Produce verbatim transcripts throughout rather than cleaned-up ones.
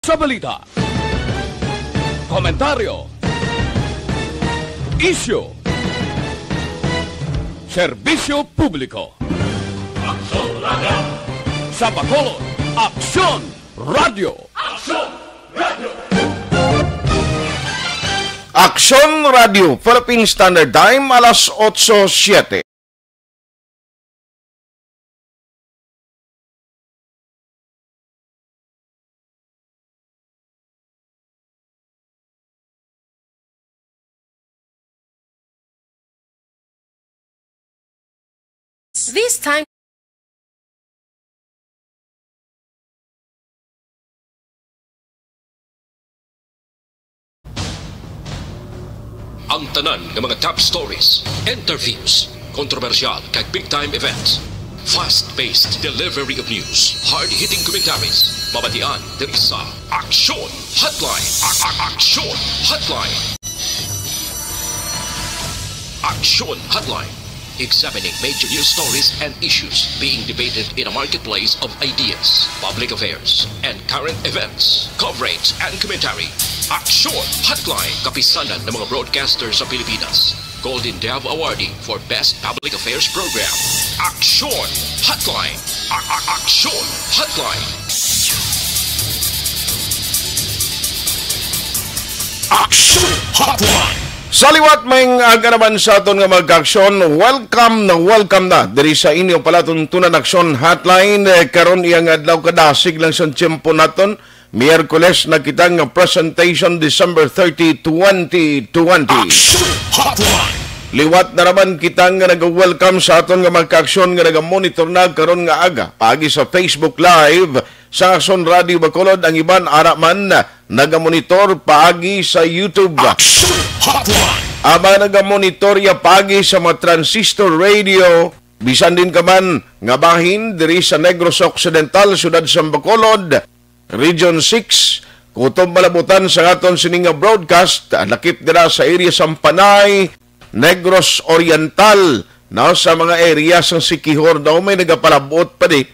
Sa balita, komentaryo, isyu, serbisyo publiko. Aksyon Radio. Sa Bacolod, Aksyon Radio. Aksyon Radio. Aksyon Radio, Philippine Standard Time, alas otso siete. This time, ang tanan nga mga top stories, interviews, kontrobersyal kag big time events. Fast-paced delivery of news, hard-hitting commentaries, mabatian diri sa Aksyon Hotline. A- a- Aksyon Hotline. Aksyon Hotline. Examining major news stories and issues being debated in a marketplace of ideas, public affairs, and current events. Coverage and commentary. Aksyon Hotline. Kapisanan ng mga broadcaster sa Pilipinas. Golden Dove Awardee for Best Public Affairs Program. Aksyon Hotline. A- a- Aksyon Hotline. Aksyon Hotline. Sa liwat, may aga naman sa aton nga magkaaksyon. Welcome na welcome na diri sa inyo palatuntunan Aksyon Hotline. Eh, karon iyang adlaw, kadasig lang sa tiyempo naton. Miyerkules na kita nga presentation, December thirty, twenty twenty. Aksyon Hotline. Liwat na naman kita nga nag-welcome sa aton nga magkaaksyon nga naga-monitor na karon nga aga paagi sa Facebook Live sa Aksyon Radio Bacolod. Ang iban ara man naga-monitor paagi sa YouTube. Aksyon Hotline. Ang mga naga-monitor ya paagi sa mga transistor radio, bisan din ka man nga bahin diri sa Negros Occidental, siyudad sa Bacolod, Region six, kutob malabutan sa aton sini nga broadcast, lakip dira sa area sang Panay, Negros Oriental, no, sa mga area sang Siquijor daw may nagapalabot pa di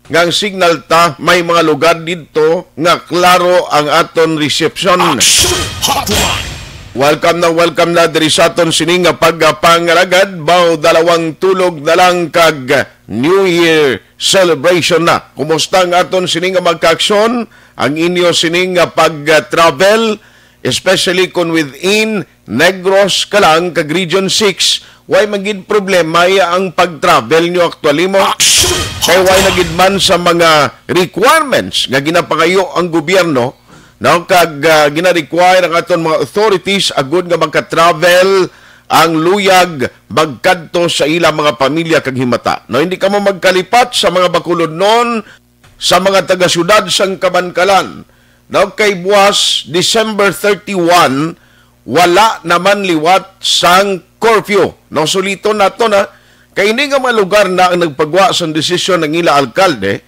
nga ang signal ta may mga lugar didto nga klaro ang aton reception. Action Hotline. Welcome na welcome na diri sa aton sini nga pagpangalagad, baw dalawang tulog na lang kag New Year celebration na. Kumusta ang aton sini nga magkaaksyon? Ang inyo sini nga pag-travel, especially kung within Negros ka lang kag Region six, way man gid problema ya ang pag-travel nyo actually mo. Kay way na gid man sa mga requirements nga ginapangayo ang gobyerno, no, kag, ah, gina-require ang aton mga authorities agud nga maka-travel ang luyag magkadto sa ilang mga pamilya kag himata. No, hindi kamo magkalipat sa mga Bacolodnon, sa mga taga-siyudad sang Kabankalan. No, kay buwas December thirty-one, wala naman liwat sang curfew. No, suliton nato na, kay ini nga mga lugar na ang nagpagwa sang desisyon ng ila alkalde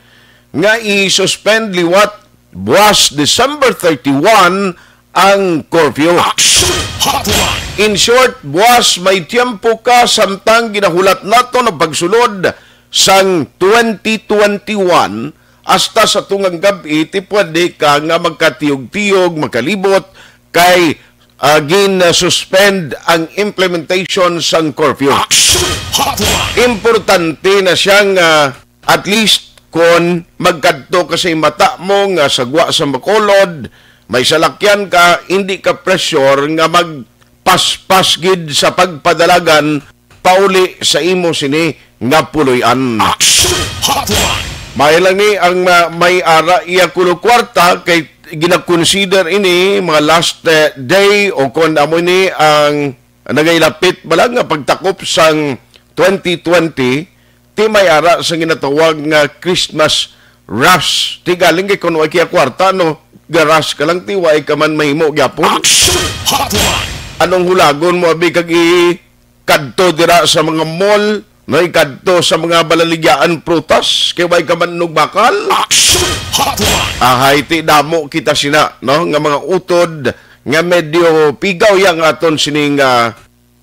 nga i-suspend liwat buwas December thirty-one ang curfew. Action Hotline. In short, buwas may tiyempo ka samtang ginahulat nato ang pagsulod sang twenty twenty-one hasta sa tungang gab-i, ti pwede ka nga magkatiyog-tiyog, makalibot, kay, ah, gin-suspend ang implementation sang curfew. Action Hotline. Importante na siya nga at least, kon magkadto ka sa imata mo nga sa gwa sa Bacolod, may salakyan ka, hindi ka pressure nga magpaspas gid sa pagpadalagan pauli sa imo sini nga puloy-an. Action Hotline. May lang ni ang, ah, may ara iya kulo kwarta kay ginakonsider ini mga last, eh, day o kon amo ni ang nagailapit bala nga pagtakop sang twenty twenty, ti may ara sa ginatawag nga Christmas rush. Ti galing kay kuno ay kaya kwarta, no? Garush ka lang, ti way ka man mahimo gyapon. Action Hotline. Anong hulagon mo, abi, kag i-, kadto dira sa mga mall, no, ikadto sa mga balaligyaan prutas, kay way ka man nugbakal. Action Hotline. Ahay, ti damo kita sina, no, nga mga utod nga medyo pigaw yang aton sining, ah,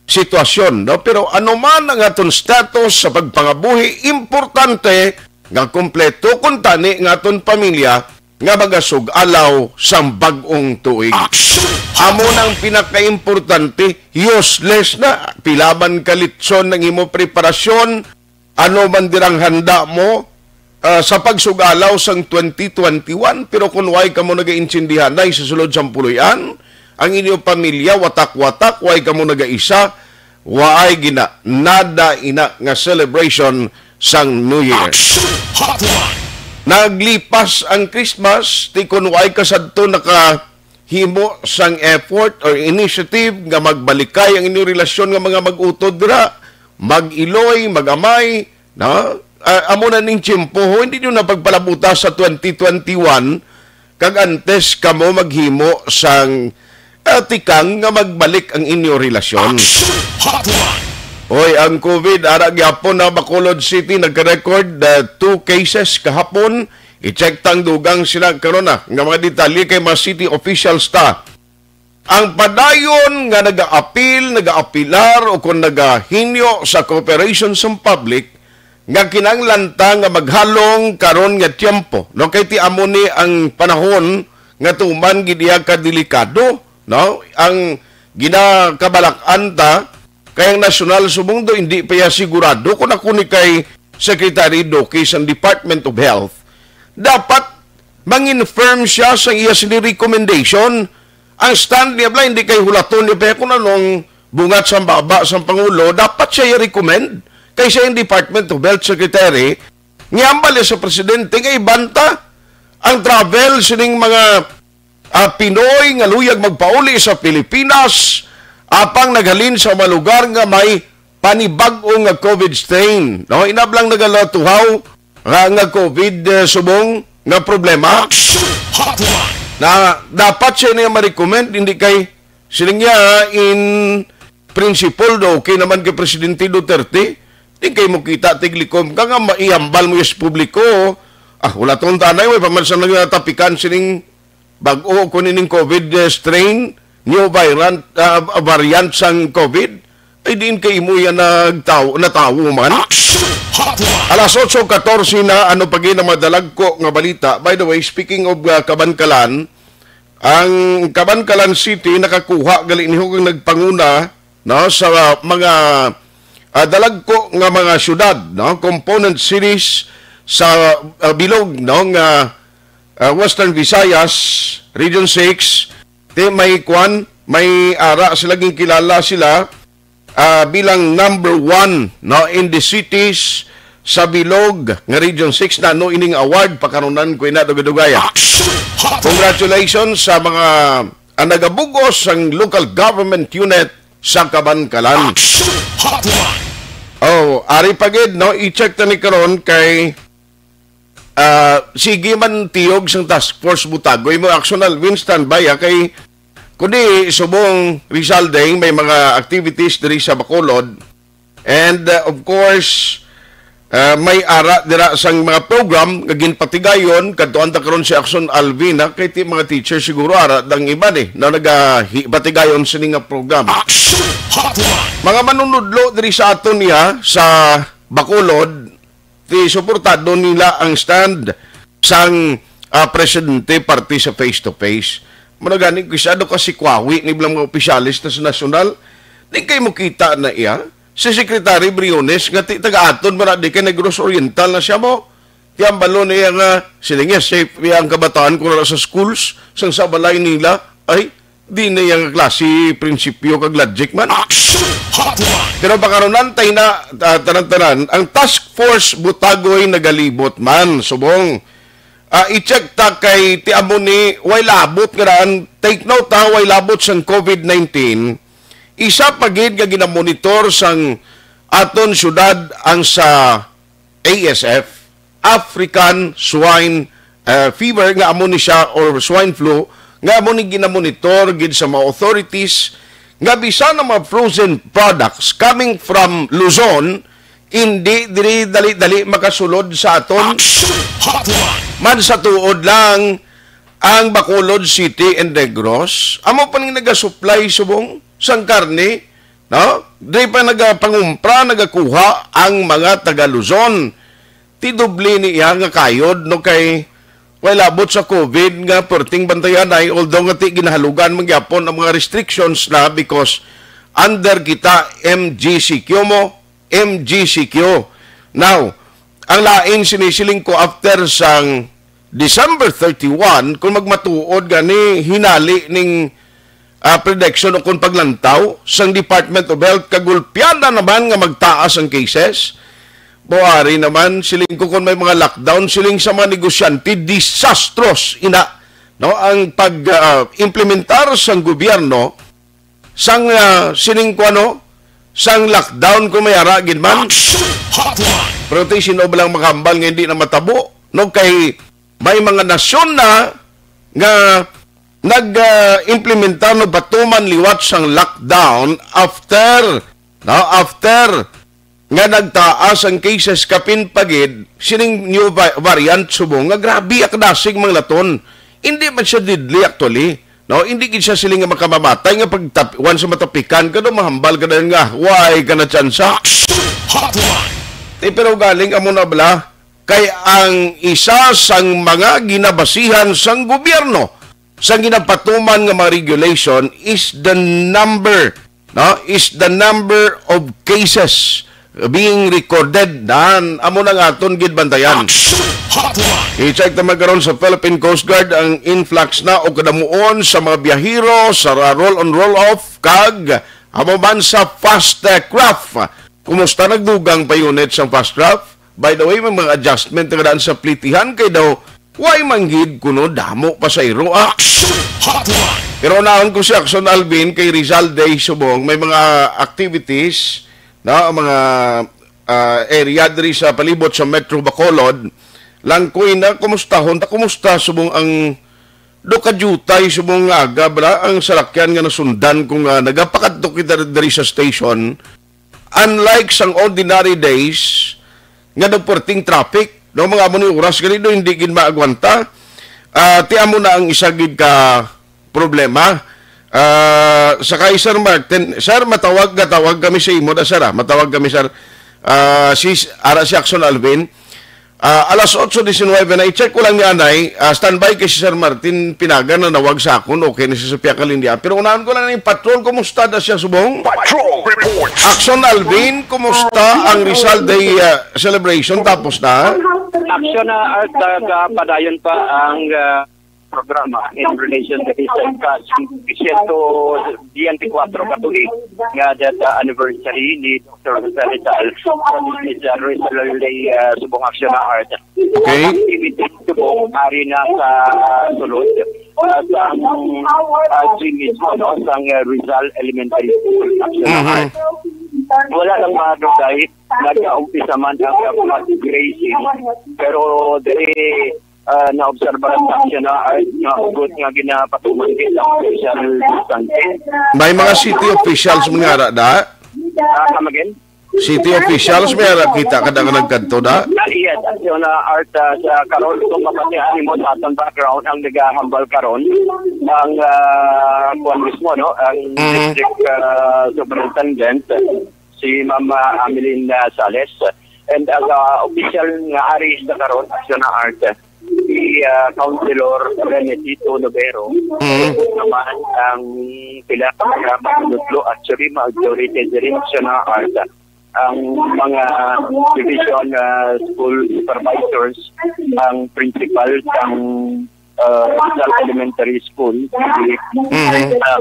sitwasyon, no? Pero ano man ang aton status sa pagpangabuhi, importante nga kompleto kuntani nga aton pamilya, nga magasug-alaw sang bag-ong tuig. Amo nang pinakaimportante, useless na. Pila man ka litson ang imo preparasyon, ano man dirang handa mo, ah, sa pagsug-alaw sang twenty twenty-one, pero kung way kamo nagaintindihan na sa sulod sang puloy-an, ang inyo pamilya, watak-watak, way kamo nagaisa, waay gina, nada ina nga celebration sang New Year. Action Hotline! Naglipas ang Christmas, ti kun way ka sadto nakahimo sang effort or initiative nga magbalikay ang inyong relasyon nga mga mag-utod dira, mag-iloy, mag-amay, no? Ah, amo na ning tiyempo, ho, hindi nyo na pagpalabuta sa twenty twenty-one, kag antes kamo maghimo sang, ah, tikang nga magbalik ang inyo relasyon. Action Hotline! Hoy, ang COVID, ara gyapon na Bacolod City, nagka-record, ah, two cases kahapon. I-check tang dugang sila karon na nga mga detalye kay mga city officials ta. Ang padayon nga nagaapil, nagaapilar o kung nagahinyo sa cooperation sa public nga kinahanglan ta nga maghalong karon nga tiyempo, no? Kay ti amo ni ang panahon nga tuman gid iya ka delikado, no? Ang ginakabalak-an ta kay ang nasyonal subong do hindi pa iya sigurado kung ako ni kay Secretary Duque sang Department of Health. Dapat manginfirm siya sa iya sini recommendation. Ang stand niya bala, hindi kay hulaton niya pa kung anong bungat sa baba sa Pangulo, dapat siya i-recommend kay siya yung Department of Health Secretary. Niyambal niya sa presidente nga ibanta ang travel sining mga, ah, Pinoy nga luyag magpauli sa Pilipinas apang naghalin sa mga lugar nga may panibag-o nga COVID strain. No, inablang nagalatuhaw nga, nga COVID, eh, subong nga problema. Action Hotline! Na dapat siya niya ma-recommend, hindi kay siling niya in principle do, okay naman kay Presidente Duterte, di kay mo kita tiglikom ka nga maihambal mo sa publiko. Ah, wala tong tanay, way pa man sa nagtapikan sining bag-o ko nining COVID, eh, strain, new variant, ah, variant sang COVID, ay diin kay imo yan nagtawo, natawo man. Action Hotline! Alas otso katorse na, ano pa gid ang madalagko nga balita. By the way, speaking of, ah, Kabankalan, ang Kabankalan City nakakuha gali ni kag nagpanguna, no, sa mga, ah, dalagko nga mga syudad, no, component cities sa, ah, bilog, no, nga, ah, Western Visayas, Region six, ti may kwan, may ara sila, ginkilala sila, ah, bilang number one, no, in the cities sa bilog nga Region six na, no, ining award, pakarunan ko ina dugay-dugaya. Action Hotline! Congratulations sa mga, ah, nagabugos sang local government unit sa Kabankalan. Action Hotline! Oh, ari pa gid, no, i-check ta ni karon kay, ah, sige man tiyog sang task force Butagoy mo, Action Alvin, standby, ah, kay kundi subong Rizal Day, may mga activities diri sa Bacolod. And, uh, of course, uh, may ara dira sang mga program nga ginpatigayon, kadtuan ta karon si Action Alvin, ha, kay ti mga teacher siguro ara dang iban eh, na nagapatigayon sini nga program. Action Hotline! Mga manunudlo diri sa aton niya sa Bacolod, ti suportado nila ang stand sang, ah, presidente parte sa face to face. Mano gani, kisa do ka si Kwawi ni bilang mga opisyalis na sa nasyonal, di kay mo kita na iya. Si Secretary Briones, nga ti taga-aton man na, di kay Negros Oriental na siya mo. Ti ang balo niya nga, siling niya, safe niya ang kabataan ko na sa schools, sang sa balay nila. Ay, di na yang klase prinsipyo kag logic man. Action Hotline! Pero pakarunan tayo na, ah, tanan-tanan, ang task force Butagoy nagalibot man, subong. Ah, i-check ta kay ti amo ni, way labot nga daan. Take note ha, way labot sang COVID nineteen. Isa pa gid nga ginamonitor sang aton syudad ang sa A S F, African Swine, eh, Fever, nga amo ni siya, or swine flu, nga amo ni ginamonitor gid sa mga authorities, nga bisan ang mga frozen products coming from Luzon, hindi diri dali-dali makasulod sa aton. Action Hotline! Man sa tuod lang, ang Bacolod City and Negros, amo pa ning nagasupply subong sang karne, no? Diri pa nagapangumpra, nagakuha ang mga taga Luzon. Ti doble ni iya nga kayod, no, kay way labot sa COVID nga perting bantayan ay, although nga ti ginahalugan man gyapon ang mga restrictions na because under kita M G C Q mo, M G C Q. Now, ang lain sinisiling ko after sang December thirty-one, kung magmatuod gani hinali ning ah, prediction o kung paglantaw sang Department of Health, kagulpian na naman nga magtaas ang cases. Buhari naman, siling ko, kung may mga lockdown, siling sa mga negosyante, disastros ina, no, ang pag ah, implementar sang gobyerno sang ah, siling ko, ano, sang lockdown kung may ara gid man. Action Hotline. Pero ti sino ba lang makahambal nga hindi na matabo, no, kay may mga nasyon na nga nag-implementar, no, patuman liwat sang lockdown after, no, after nga nagtaas ang cases kapin pa gid sining new va-, variant subong nga grabe, akdasig, mga laton. Hindi man siya deadly actually. No, hindi gid siya siling nga makamamatay nga pag tap-, once matapikan ka do, mahambal ka dayon nga, "Way ka na tsansa." Action Hotline. Eh, pero galing amo na bala kay ang isa sang mga ginabasihan sang gobyerno sa ginapatuman nga mga regulation is the number, no, is the number of cases being recorded. Dan, amo na nga aton gid bantayan. Action Hotline. I-check naman karon sa Philippine Coast Guard ang influx na o kadamuon sa mga biyahero sa ra-, roll on, roll off, kag amo man sa fast, eh, craft. Kumusta, nagdugang pa unit sa fast craft? By the way, may mga adjustment nga daan sa plitihan kay daw way man gid kuno damo pasahero, ah. Action Hotline. Pero unahon ko si Action Alvin kay Rizal Day subong may mga activities na ang mga ah, area diri sa palibot sa Metro Bacolod. Langkoy na, kumustahon ta, kumusta subong ang dukadutay subong nga aga, bala, ang salakyan nga nasundan kung, ah, nagapakadto kita diri sa station. Unlike sang ordinary days, nga daw perting traffic, no, mga amo ni oras gani do, hindi gid maagwanta. Ah, ti amo na ang isa gid ka problema. Ah, sa kay Sir Martin, sir, matawag, gatawag kami sa imo da, sir, ah. Matawag kami, sir. Ah, si, ara si Action Alvin. Ah, alas otso diecinuebe na, i-check ko lang ni anay. Ah, standby kay si Sir Martin Pinaga na nawag sa akon. Okay na siya sa piyakalinya. Pero unahan ko lang ni Patrol, kumusta da siya subong? Patrol reports. Action Alvin, kumusta ang Rizal Day, ah, celebration? Tapos na? Action na, Art, ah, padayon pa ang, ah, programa in relation to this, uh, siyento biyente kwatro ka tuig nga death, uh, anniversary ni Doctor Jose Rizal. So, this is, uh, Rizal Day, uh, subong aksyon na, Art. Okay. Ang activity subong ari na sa, uh, sulod, uh, sa, uh, gym mismo, no, sa, uh, Rizal Elementary School, aksyon na, Mhm. Art. Wala lang madugay, nag-umpisa man ang, uh, fundraising. Pero diri, ah, naobserbahan sa aksyon na, ay, nga hugot nga ginapatuman gid ang social distancing. May mga city officials man nga ara da? Ah, come again? City officials may ara kita kada nga nagkadto da? Ah, yes, aksyon na, Art, ah, sa karon, kung mapatihan mo sa atong background, ang nagahambal karon, ang, ah, kuwan mismo, no? Ang Mhm. district, ah, superintendent, si Ma'am, ah, Amelin, ah, Sales. And ang, ah, official nga ari sa karon, aksyon na, Art, si, ah, Councilor Benedito Lobero, Mm. naman ang pila ka mga manunutlo, actually, majority diri, aksyon na, Art, ang mga division, ah, school supervisors, ang principal sang, ah, Rizal Elementary School, si, Mhm. ah,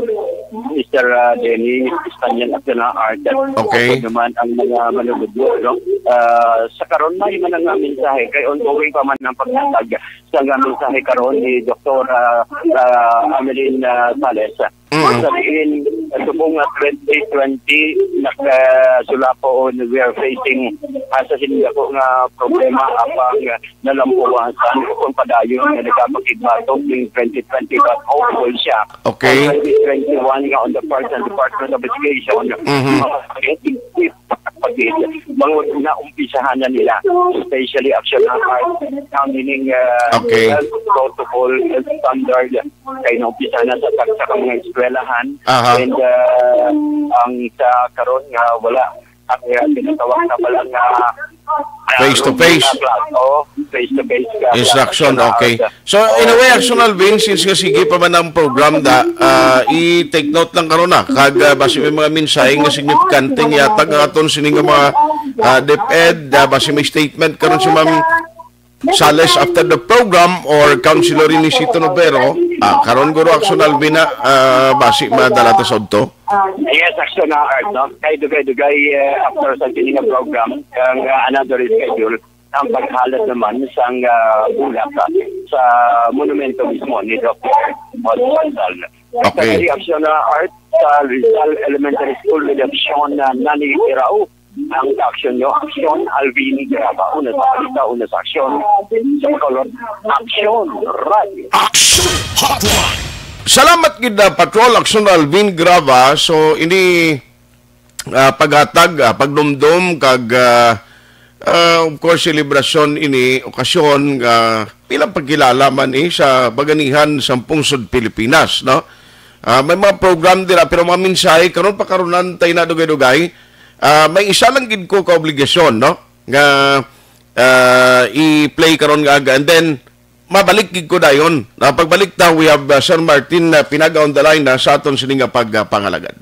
Mister, ah, Denny Castañan Aguilar, Okay. Naman ang mga manunutlo, no? Ah, sa karon, may man ang mensahe, kay ongoing pa man ang paghatag sa nga mensahe karon ni Doktor, ah, ah, Amelin, ah, Sales. Mm. Sa diin, subong nga twenty twenty, nakasulapo, we are facing, ah, sa sini ako nga problema, apang nalampuwasan kung padayon nga nagapakigbatok ning twenty twenty, but hopeful siya. Okay. Ang twenty twenty-one nga on the part ng Department of Education, Mhm. makakapagid, bangod na umpisahan na nila, especially action ang art, ang meaning, uh, Okay. health protocol, health standard, kay naumpisahan na sa, sa mga eskwelahan. Aha. And, uh, ang sa karon nga wala, ang, uh, tinatawag na pala nga Ah, face to face. Room o'clock. Oo, face to face ka. Instruction, okay. So, in a way, Action Alvin, since nga sige pa man ang program da, ah, i-take note lang karon na. Kag, ah, basi may mga mensahe nga signifikante nga yatag ang aton sini nga mga, ah, DepEd, ah, basi may statement karon si Ma'am Sales after the program or Councilor Inisito Novero, ah, karon guro Action Alvin na, ah, basi madala ta sa udto. Yes, Action na Art, no? Kay dugay-dugay, eh, after sa sini nga program, ang, ah, another schedule, ang paghalad naman sang, ah, bulak, ah, sa monumento mismo ni Doctor Hospital. Okay. Sa reaksyon na Art sa Rizal Elementary School, reaksyon na Nani Tirao, ang aksyon nyo, aksyon, Alvin Graba, una sa balita, una sa aksyon, sa Bacolod, Aksyon Radio. Action Hotline. Salamat gid na Patrol Aksyon Alvin Graba. So ini, ah, paghatag, ah, pagdumdum kag, ah, ah, of course, selebrasyon ini, okasyon nga bilang pagkilala man, eh, sa baganihan sa pungsod Pilipinas, no? Ah, may mga program dira, pero mga mensahe karon pa karunan tayo na dugay-dugay. Ah, may isa lang gid ko ka obligasyon, no? Nga, ah, i-play karon nga aga, and then mabalik gid ko dayon. Na pagbalik ta, we have, ah, Sir Martin, ah, Pinaga on the line na sa aton sini nga pagpangalagad.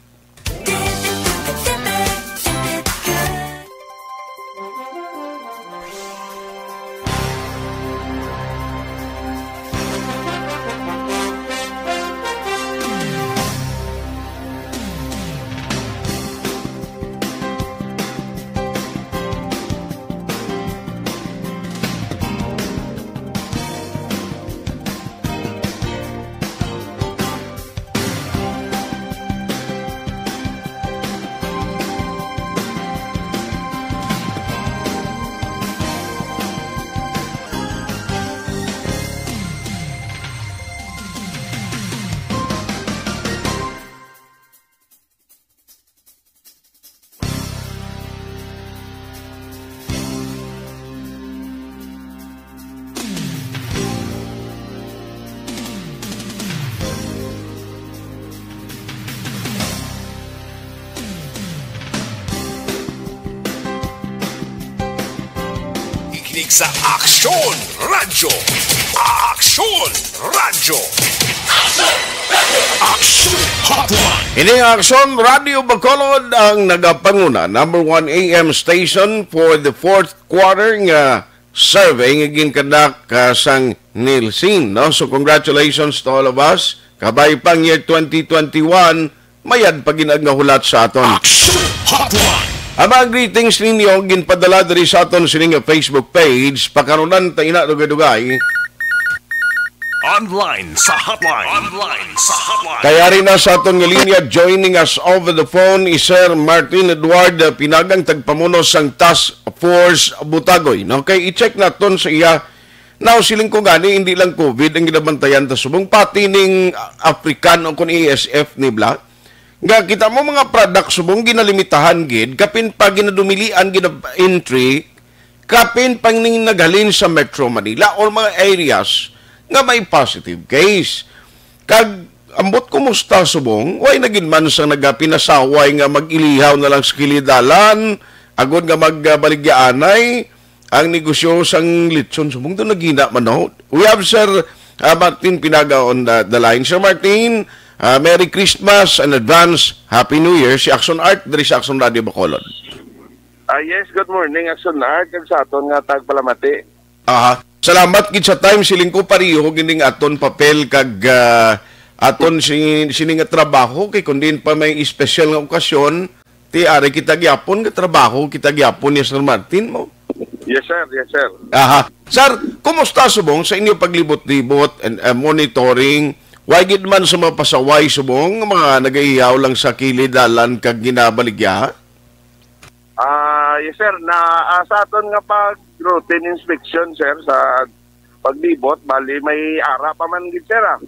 Ikinig sa Aksyon Radyo. Aksyon Radyo. Aksyon Hotline. Ini ang Aksyon Radio Bacolod ang nagapanguna, number one A M station for the fourth quarter nga survey nga ginkadak, ah, sang Nielsen, no? So, congratulations to all of us. Kabay pang year twenty twenty-one, mayad pa gid ang nahulat sa aton. Action Hotline. Ang mga greetings ninyo ginpadala diri sa aton sini nga Facebook page. Pakarunan ta ina dugay-dugay. Online sa hotline. Online sa hotline. Kay ari na sa aton nga linya, joining us over the phone is Sir Martin Eduardo Pinagang, tagpamuno sang Task Force Butagoy. No? Kay i-check naton sa iya. Now, siling ko gani, hindi lang COVID ang ginabantayan ta subong, pati ning African o kun A S F ni bla. Nga kita mo mga product subong ginalimitahan gid, kapin pa ginadumilian gid ang entry, kapin pang ning naghalin sa Metro Manila or mga areas nga may positive case. Kag ambot kumusta subong, way na gid man sa nagapinasaway nga mag-ilihaw na lang sa kilid dalan, agod nga magbaligyaanay ang negosyo sang litson subong. Doon nagina man, no? We have Sir, ah, Martin Pinaga on the, the line. Sir Martin, ah, Merry Christmas and advance Happy New Year. Si Action Art, diri sa Action Radio Bacolod. Ah, yes, good morning, Action Art, kag sa aton nga tagpalamati. Aha. Salamat gid sa time, siling ko, pariho gining aton papel kag, ah, aton si, sini nga trabaho, kay kun diin pa may espesyal nga okasyon, ti ari kita gyapon nga trabaho, kita gyapon ni Sir Martin mo. Yes, sir. Yes, sir. Aha. Sir, kumusta subong sa inyo paglibot-libot and, ah, monitoring? Way gid man sa mga pasaway subong, mga nagaihaw lang sa kilid dalan kag ginabaligya? Ah, yes, sir. Na, ah, sa aton nga pag-routine inspection, sir, sa paglibot, bali may ara pa man gid, sir, ah.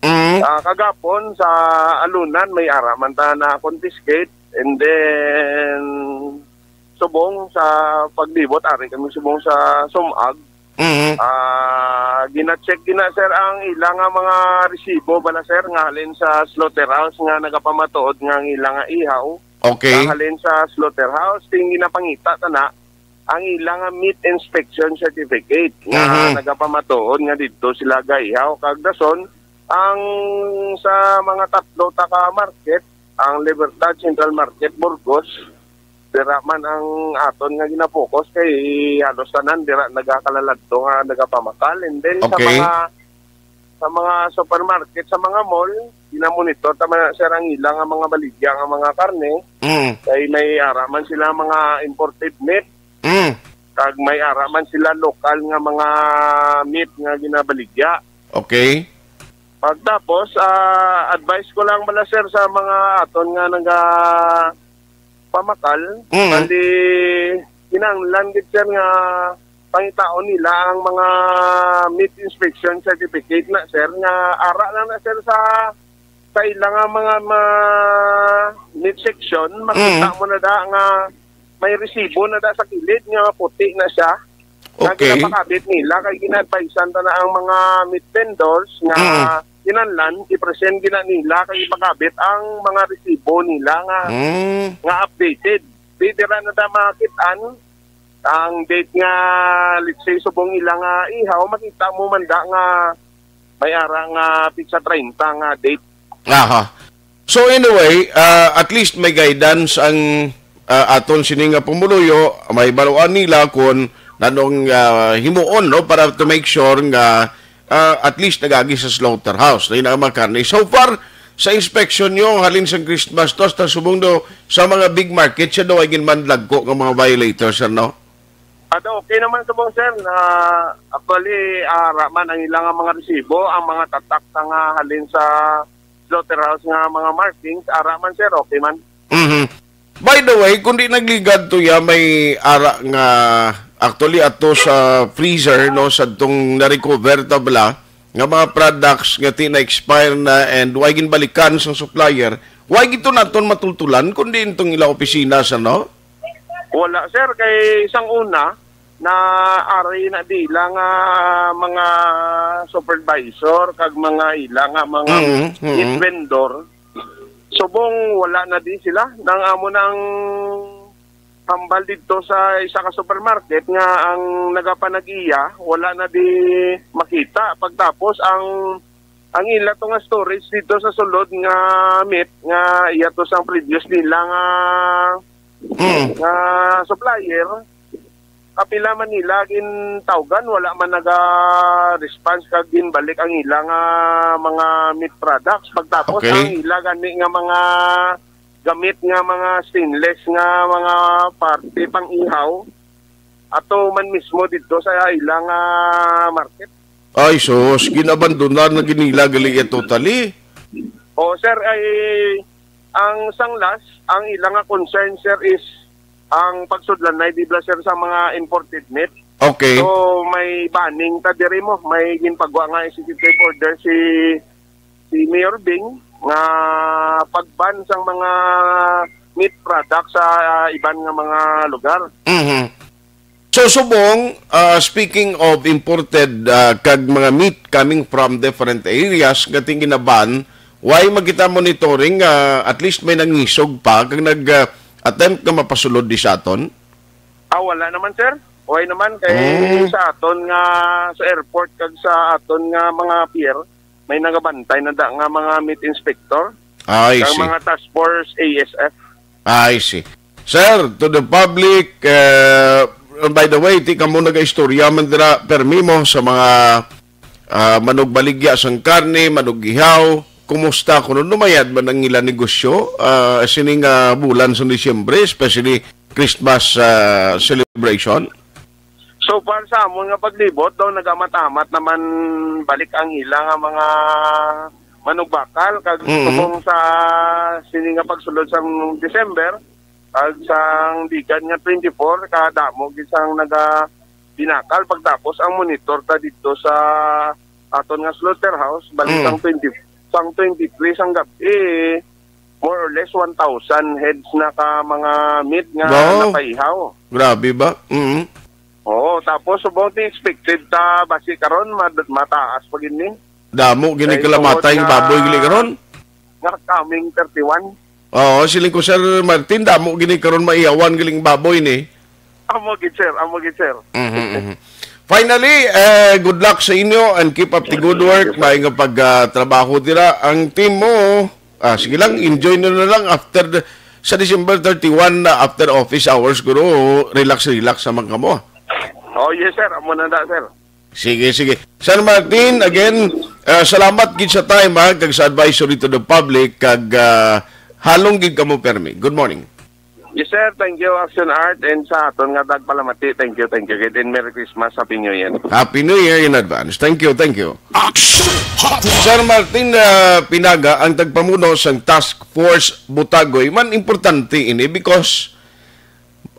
Mm. Ah, kagapon sa alunan, may ara man ta na confiscate. And then, subong sa paglibot, ari kami subong sa Sumag. Mhm. Ah, gina-check gina, sir, ang ila nga mga resibo bala, sir, nga halin sa slaughterhouse nga nagapamatuod nga ang ila nga ihaw. Okay. Nga halin sa slaughterhouse, ting ginapangita ta na. ang ila nga meat inspection certificate nga Mhm. nagapamatuod nga didto sila gaihaw. Kag dason, ang sa mga tatlo ta ka market, ang Libertad, Central Market, Burgos, dira man ang aton nga gina-focus kay halos tanan dira nagakalaladto nga nagapamakal. And then sa Okay. mga, sa mga supermarket, sa mga mall, ginamonitor ta man, sir, ang ila nga mga baligya nga mga karne. Mm. Kay may ara man sila mga imported meat, Mm. kag may ara man sila lokal nga mga meat nga ginabaligya. Okay. Pagtapos, ah, advice ko lang bala, sir, sa mga aton nga naga pamakal, Mm. bali, kinahanglan gid, sir, nga pangitaon nila ang mga meat inspection certificate na, sir, nga ara lang na, sir, sa, sa ila nga mga ma-, meat section, makita Mm. mo na da nga may resibo na da sa kilid nga puti na siya. Nga Okay. ginapakabit nila, kay gina-advisean ta na ang mga meat vendors nga Mm. kinahanglan i-present gina nila kay ipakabit ang mga resibo nila nga Mm. nga updated. Di dira na da makit-an ang date nga, let's say, subong ila nga ihaw, makita mo man da nga may ara nga pitsa treinta nga date. Aha. So anyway, ah, at least may guidance ang, ah, aton sini nga pumuluyo, may baluan nila kung nanong, ah, himuon, no, para to make sure nga, ah, at least nagagi sa slaughterhouse na yun ang mga karne. So far, sa inspection nyo, halin sa Christmas to, hasta subong do, sa mga big market, siya daw ay ginmanlagko nga mga violators, ano? Ada, okay naman subong, sir, na actually, ah, raman ang ilang mga resibo, ang mga tatak sa nga halin sa slaughterhouse nga mga markings, ara man, sir, okay man. Mhm. By the way, kung di nagligad to ya, may ara nga actually ato sa freezer, no, sa tong na-recover ta bala, nga mga products nga ti na-expire na and way ginbalikan sa supplier, way gito naton matultulan, kundi intong ila opisina sa, no? Wala, sir, kay isang una, na ari na dila nga mga supervisor kag mga ila nga mga Mm, mm. meat vendor. Subong wala na di sila. Nang amo nang hambal didto sa isa ka supermarket nga ang nagapanag-iya, wala na di makita. Pagtapos ang, ang ila to nga storage didto sa sulod nga meat nga iya to sang previous nila nga, Mm. nga supplier, kapila man nila gintawgan, wala man naga-response kag ginbalik ang ila nga mga meat products. Pagtapos, Okay. ang ila gani nga mga gamit nga mga stainless nga mga parte pang ihaw, ato man mismo didto sa ila nga market. Ay, sus, ginabandonar na gid nila gali iya totally. O, sir, ay ang sanglas, ang ila nga concern, sir, is ang pagsudlanay, di ba, sir, sa mga imported meat. Okay. So, may banning ta diri mo, may ginpagwa nga executive order si, si Mayor Bing nga pagban sang mga meat products sa, ah, iban nga mga lugar. Mhm. So, subong, ah, speaking of imported, ah, kag mga meat coming from different areas nga ting ginaban, why magkita monitoring nga at least may nangisog pa kag nag, ah, attempt nga mapasulod di sa aton? Ah, wala naman, sir. Why naman kay Mm. sa aton nga sa airport kag sa aton nga mga pier, may nagabantay na da nga mga meat inspector, I kag see. mga task force A S F. I see. Sir, to the public, uh, by the way, ti kamo nagaistorya man dira, permi mo sa mga, ah, manugbaligya sang karne, manugihaw, kumusta kuno, numayad man ang ila negosyo, ah, sini nga bulan sa Disyembre, especially Christmas, ah, celebration? So far sa amon nga paglibot daw, nagamat-amat naman balik ang ila nga mga manugbakal kag Mm. subong sa sini nga pagsulod sang December, kag sang dekada nga twenty-four, kadamo gid sang naga binakal. Pagtapos ang monitor ta didto sa aton nga slaughterhouse, bali Mm. sang twenty, sang twenty-three sang gab-i, more or less one thousand heads na ka mga meat nga Ba? napaihaw. Grabe ba? Mm. Oo, tapos subong ti expected ta basi karon mad-, mataas pa gid ni. Damo gini Kay kalamatay tungod nga baboy gili karon. nga coming thirty-one. Oo, siling ko, Sir Martin, damo gini karon maihawan giling baboy ni. Amo gid, sir. Amo gid, sir. Mhm, mhm. Finally, eh, good luck sa inyo and keep up the good work. May nga pagtrabaho dira ang team mo. Ah, sige lang, enjoy na, na lang after the, sa December thirty-one na after office hours, guro, relax, relax naman kamo. Oh, yes, sir. Amo na na, sir. Sige, sige. Sir Martin, again, ah, salamat gid sa time, ha, kag sa advisory to the public, kag, ah, halong gid kamo permi. Good morning. Yes, sir. Thank you, Action Art. And sa aton nga tagpalamati, thank you, thank you gid. And Merry Christmas, Happy New Year. Happy New Year in advance. Thank you, thank you. Action Hotline. Sir Martin, ah, Pinaga ang tagpamuno sang Task Force Butagoy. Man, importante ini because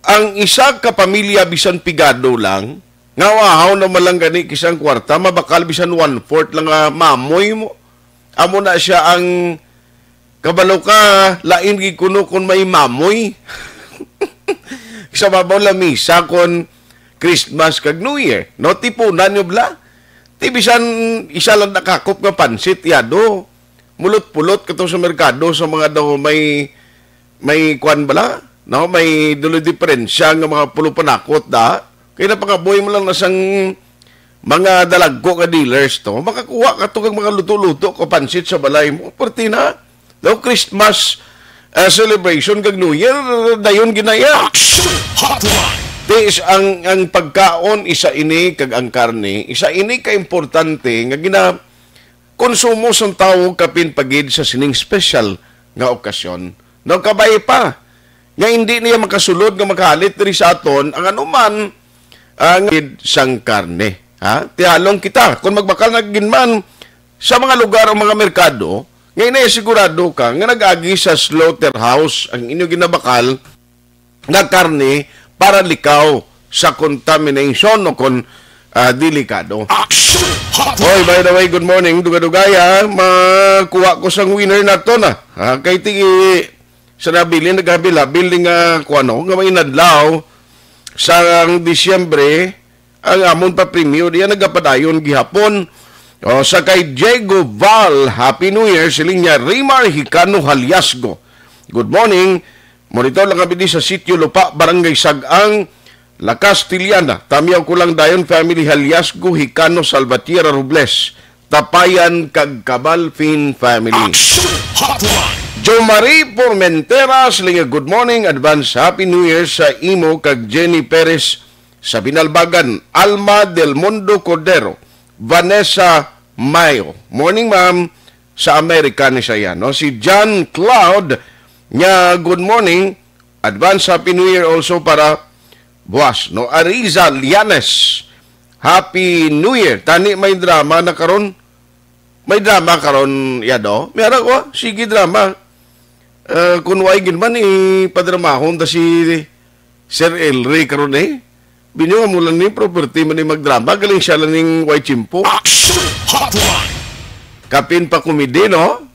ang isa ka pamilya, bisan pigado lang, nga uhaw naman lang gani kisang kwarta, mabakal bisan one-fourth lang nga mamoy mo. Amo na siya ang kabalo ka, lain gid kuno kung may mamoy. Sa babaw lamisa kon Christmas kag New Year. No, tipunan nyo bala. Ti bisan isa lang nakakop nga pansit, yado. Mulot-pulot kato sa merkado sa mga daw may, may kwan bala, no? May dulo diferensya nga mga pulo panakot da. Kaya napangaboy mo lang na sang mga dalagko nga dealers to. Makakuha ka to kag mga luto-luto ko pansit sa balay mo. Perti na. Daw Christmas, ah, celebration kag New Year, dayon ginaya. Action Hotline. Ti is ang, ang pagkaon, isa ini, kag ang karne, isa ini ka importante nga gina-, konsumo sang tawo kapin pa gid sa sining special nga okasyon. Daw kabay pa nga hindi niya makasulod nga makahalit diri sa aton ang anuman, ah, nga gid sang karne. Ha? Tihalong kita. Kung magbakal na gid man sa mga lugar o mga merkado, nga inay sigurado ka nga nag-agi sa slaughterhouse ang inyo ginabakal nga karne para likaw sa contamination o kon, ah, delikado. Action Hotline. Oy, by the way, good morning. Dugay-dugay, ha. Makuha ko sang winner nato na. Ha, kay ti sa nabilin, naghabil-habil ni nga kuwano, nga may inadlaw sa Disyembre, ang amon pa premyo diya nagapadayon gihapon. O, sa kay Diego Val, Happy New Year, siling niya, Rimar Hicano Haliasgo. Good morning. Monitor lang kami di sa Sitio Lupa, Barangay Sag-ang, La Castellana. Tamiyaw ko lang dayon, family Haliasgo, Hicano, Salvatierra, Robles, Tapayan, kag Cabalfin family. Action Hotline. Jo Marie Formentera, siling niya, good morning, advance Happy New Year sa imo kag Jenny Perez sa Binalbagan, Alma Del Mundo Cordero, Vanessa Mayo. Morning, ma'am. Sa Amerika ni siya, no? Si John Cloud niya, good morning. Advance Happy New Year also para buwas, no? Ariza Lianes, Happy New Year. Tani may drama na karon. May drama karon, yado. Miyara ko, ah. Sige drama. Eh, kung way gid man, ipadramahon ta si Sir Elry karon, eh. Binyo mo lang ni property man ni magdrama, galing siya lang ning way chimpo. Action Hotline. Kapin pa komedi, no?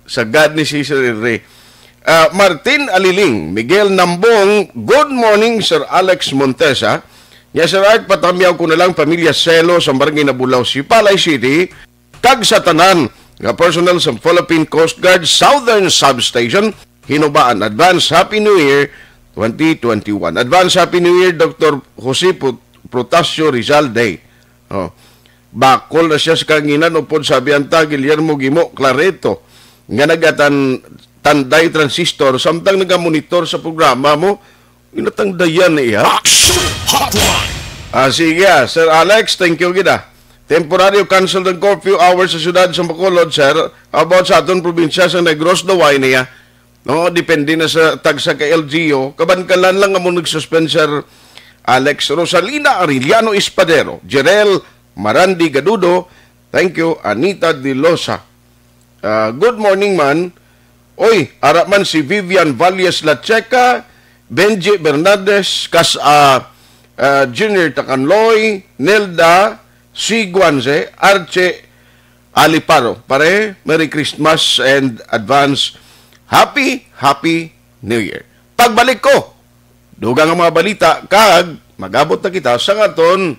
Sagad ni si Sir Elry. Ah, Martin Aliling, Miguel Nambong, good morning, Sir Alex Montesa. Nya, Sir Art, patamyaw ko na lang pamilya Selo sa Barangay Nabulaw, Sipalay City. Kag sa tanan nga personnel sa Philippine Coast Guard Southern Substation, Hinubaan. Advance Happy New Year twenty twenty-one. Advance Happy New Year, Doktor Jose Put-, Protasio Rizal Day. Oh. Bakol na siya sa kanginan upod sa Abianta, Guillermo Gimo Clareto, nga nagatan-, tanday transistor, samtang nagamonitor sa programa mo, inatang dayan niya. Action Hotline. Ah, sige, ah, Sir Alex, thank you gid, ah. Temporaryo cancel ang curfew hours sa siyudad sa Bacolod, sir. About sa aton probinsya sa Negros, daway niya. No, depende na sa tagsa ka L G U. Kabankalan lang amo nag-suspend, Sir Alex. Rosalina Arellano Espadero, Jerel Marandi Gadudo, thank you, Anita De Losa. Ah, good morning, man. Oy, ara man si Vivian Valles Lacheca, Benji Bernades, kas, ah, ah, Junior Takanloy, Nelda, si Guanze, Arche Aliparo. Pare, Merry Christmas and advance Happy, Happy New Year. Pagbalik ko, dugang ang mga balita, kag magabot na kita sa aton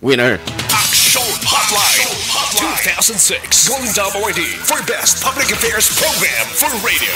winner. Action Hotline two thousand six Golden Dome Awardee for Best Public Affairs Program for Radio.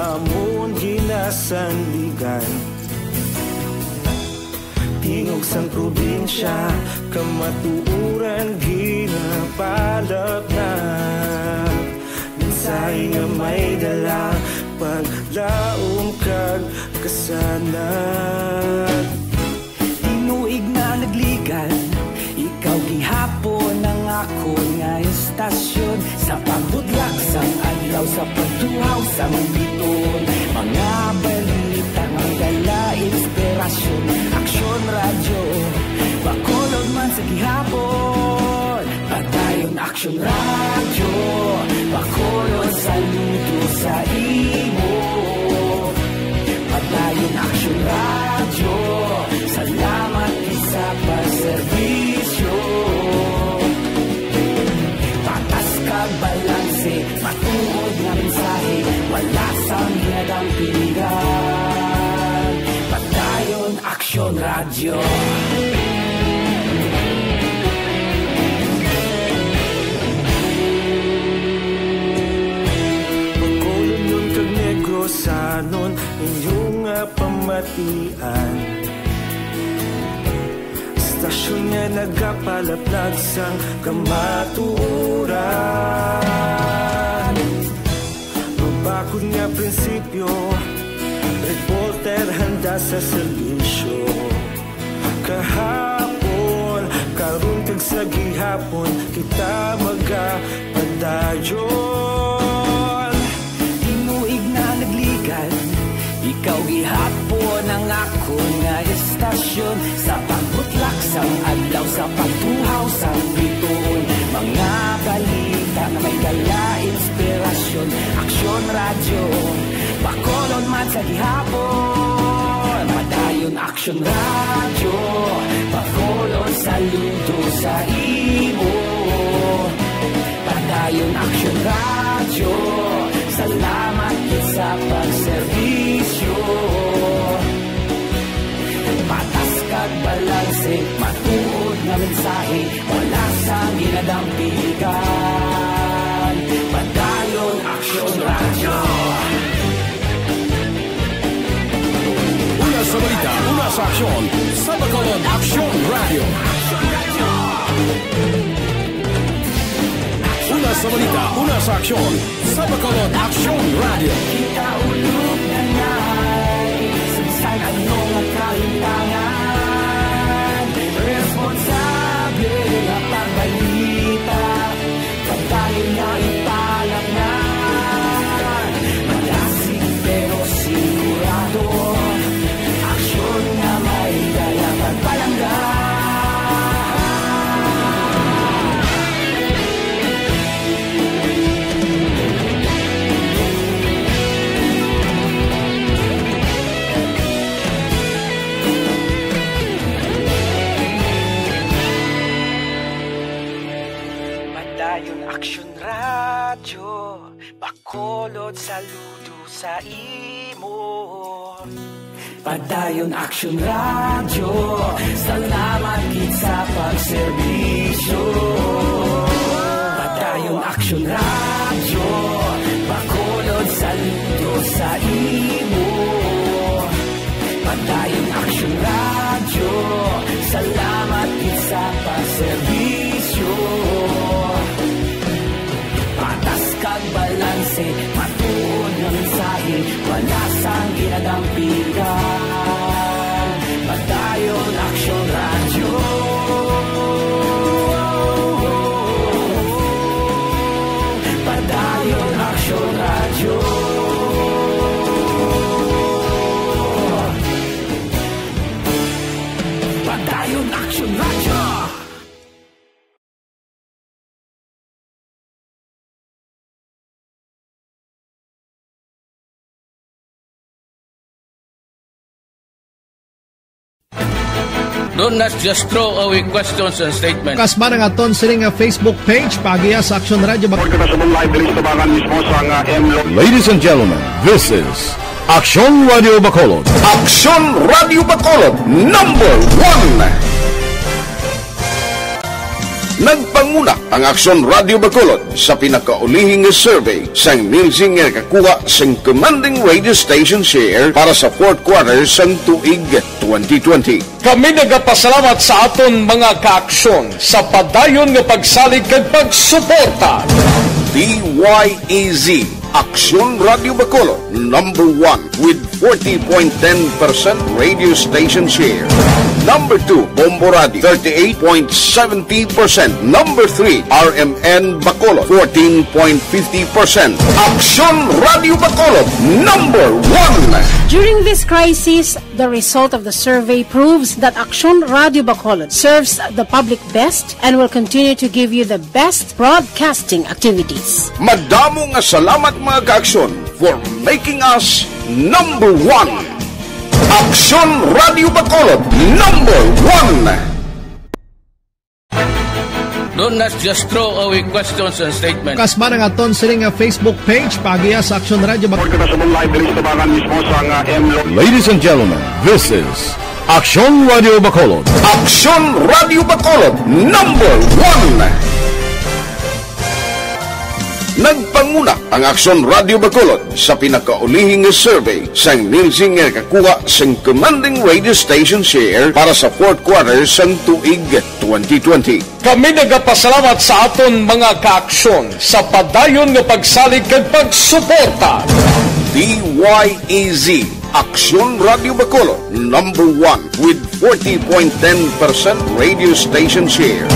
Amon ginasandigan, tingog sang probinsya, kamatuoran ginapalapnap. Mensahe nga may dala, paglaom kag kasanag. Tinuig na nagligan, ikaw gihapon ang akon nga estasyon. Sa pagbutlak sang adlaw, sa pagtuhaw sang bituon, mga balita nga may dala inspirasyon. Aksyon Radyo, Bacolod man sa gihapon. Padayon Aksyon Radyo, Bacolod, saludo sa imo. Padayon Aksyon Radyo, salamat gid sa pagserbisyo. Patas kag balanse, matuod nga mensahe, wala sang ginadampigan. Padayon Aksyon Radyo. Bacolodnon kag Negrosanon, inyo nga pamatian. Estasyon nga nagapalaplag sang kamatuoran. Mabakod nga prinsipyo, reporter handa sa serbisyo. Kahapon, karon kag sa gihapon, kita magapadayon. Tinuig na nagligan, ikaw gihapon ang akon nga estasyon. Sa pagbutlak sang adlaw, sa pagtuhaw sang bituon, mga balita nga may dala inspirasyon. Aksyon Radyo, Bacolod man sa gihapon. Padayon Aksyon Radyo, Bacolod, saludo sa imo. Padayon Aksyon Radyo, salamat gid sa pagserbisyo. Patas kag balanse, matuod nga mensahe, wala sang ginadampigan. Padayon Aksyon Radyo. Una sa balita, una sa aksyon, sa Bacolod Aksyon Radyo. Una sa balita, una sa aksyon, sa Bacolod Aksyon Radyo. Kita ulog na ngay, sa bisan ano nga kalintangan, responsable nga pagbalita, padayon nga ipalapngan. Madasig pero sigurado, aksyon nga may dala pagpalangga. Padayon Aksyon Radyo, Bacolod, saludo sa imo. Padayon Aksyon Radyo, salamat gid sa pagserbisyo. Padayon Aksyon Radyo, Bacolod, saludo sa imo. Padayon Aksyon Radyo, salamat gid sa pagserbisyo. Patas kag balanse, matuod nga mensahe, wala sang ginadampigan. Padayon Aksyon Radyo. Padayon Aksyon Radyo. Padayon Aksyon Radyo. Do not just throw away questions and statements. Kasba na nga ton sini nga Facebook page, paagiha sa Aksyon Radyo Bacolod. Report na sa live diri sa tabangan mismo sa nga M Lo- Ladies and gentlemen, this is Aksyon Radyo Bacolod. Aksyon Radyo Bacolod, number one. Nagpanguna ang Aksyon Radio Bacolod sa pinakaulihi nga survey sang Nielsen nga nakakuha sang commanding radio station share para sa fourth quarter sang tuig twenty twenty. Kami nagapasalamat sa aton mga kaaksyon sa padayon nga pagsalig kag pagsuporta. D Y E Z, Aksyon Radio Bacolod, number one with forty point ten percent radio station share. Number two, Bombo Radio, thirty-eight point seventy percent. Number three, R M N Bacolod, fourteen point fifty percent. Aksyon Radio Bacolod, number one. During this crisis, the result of the survey proves that Aksyon Radio Bacolod serves the public best and will continue to give you the best broadcasting activities. Madamo nga salamat, mga kaaksyon, for making us number one. Aksyon Radio Bacolod, number one. Don't not just throw away questions and statements. Kasman ang aton sini nga Facebook page, paagiha sa Aksyon Radio Bacolod. Report kita sa Live, diri sa tabangan mismo sa nga M Lo- Ladies and gentlemen, this is Aksyon Radio Bacolod. Aksyon Radio Bacolod, number one. Nagpanguna ang Aksyon Radio Bacolod sa pinakaulihi nga survey sang Nielsen nga nakakuha sang commanding radio station share para sa fourth quarter sang tuig twenty twenty. Kami nagapasalamat sa aton mga kaaksyon sa padayon nga pagsalig kag pagsuporta. D Y E Z, Aksyon Radio Bacolod, number one with forty point ten percent radio station share.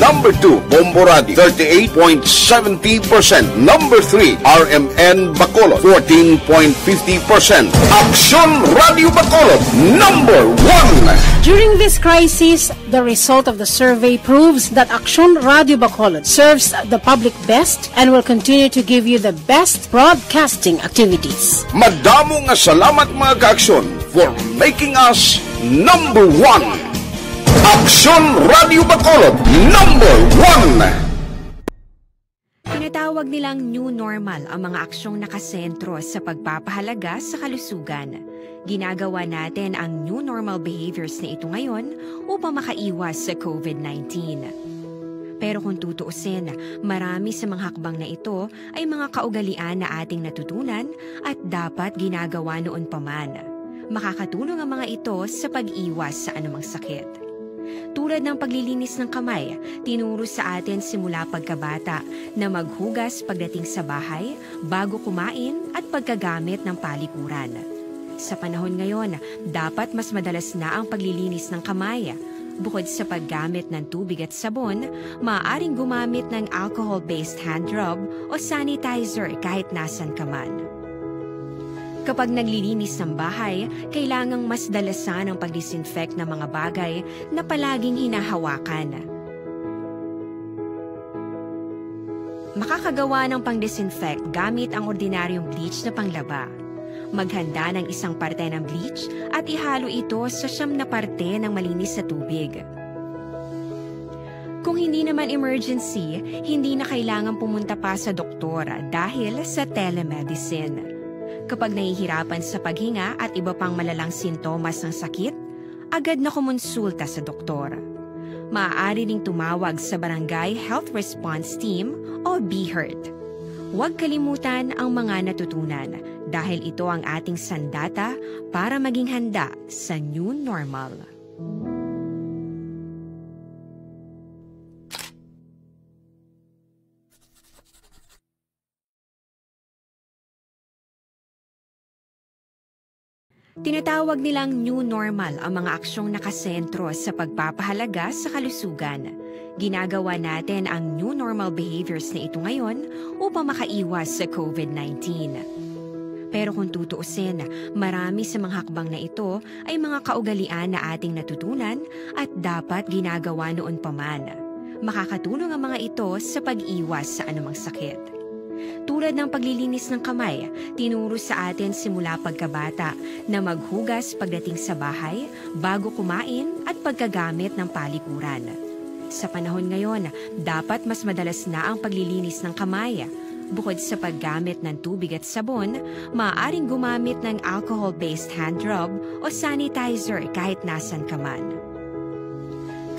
Number two, Bombo Radio, thirty-eight point seventy percent. Number three, R M N Bacolod, fourteen point fifty percent. Aksyon Radio Bacolod, number one. During this crisis, the result of the survey proves that Aksyon Radio Bacolod serves the public best and will continue to give you the best broadcasting activities. Madamo nga salamat, mga kaaksyon, for making us number one. Aksyon Radio Bacolod, number one. Tinatawag nilang new normal ang mga aksyong nakasentro sa pagpapahalaga sa kalusugan. Ginagawa natin ang new normal behaviors na ito ngayon upang makaiwas sa COVID nineteen. Pero kung tutuusin, marami sa mga hakbang na ito ay mga kaugalian na ating natutunan at dapat ginagawa noon pa man. Makakatulong ang mga ito sa pag-iwas sa anumang sakit. Tulad ng paglilinis ng kamay, tinuro sa atin simula pagkabata na maghugas pagdating sa bahay, bago kumain, at pagkagamit ng palikuran. Sa panahon ngayon, dapat mas madalas na ang paglilinis ng kamay. Bukod sa paggamit ng tubig at sabon, maaaring gumamit ng alcohol-based hand rub o sanitizer kahit nasan ka man. Kapag naglilinis ng bahay, kailangang mas dalasan ang pag-disinfect ng mga bagay na palaging hinahawakan. Makakagawa ng pang-disinfect gamit ang ordinaryong bleach na panglaba. Maghanda ng isang parte ng bleach at ihalo ito sa siyam na parte ng malinis na tubig. Kung hindi naman emergency, hindi na kailangan pumunta pa sa doktor dahil sa telemedicine. Kapag nahihirapan sa paghinga at iba pang malalang sintomas ng sakit, agad na kumonsulta sa doktor. Maaari ring tumawag sa Barangay Health Response Team o BHERT. Huwag kalimutan ang mga natutunan dahil ito ang ating sandata para maging handa sa new normal. Tinatawag nilang new normal ang mga aksyong nakasentro sa pagpapahalaga sa kalusugan. Ginagawa natin ang new normal behaviors na ito ngayon upang makaiwas sa COVID nineteen. Pero kung tutuusin, marami sa mga hakbang na ito ay mga kaugalian na ating natutunan at dapat ginagawa noon pa man. Makakatulong ang mga ito sa pag-iwas sa anumang sakit. Tulad ng paglilinis ng kamay, tinuro sa atin simula pagkabata na maghugas pagdating sa bahay, bago kumain, at pagkagamit ng palikuran. Sa panahon ngayon, dapat mas madalas na ang paglilinis ng kamay. Bukod sa paggamit ng tubig at sabon, maaaring gumamit ng alcohol-based hand rub o sanitizer kahit nasan ka man.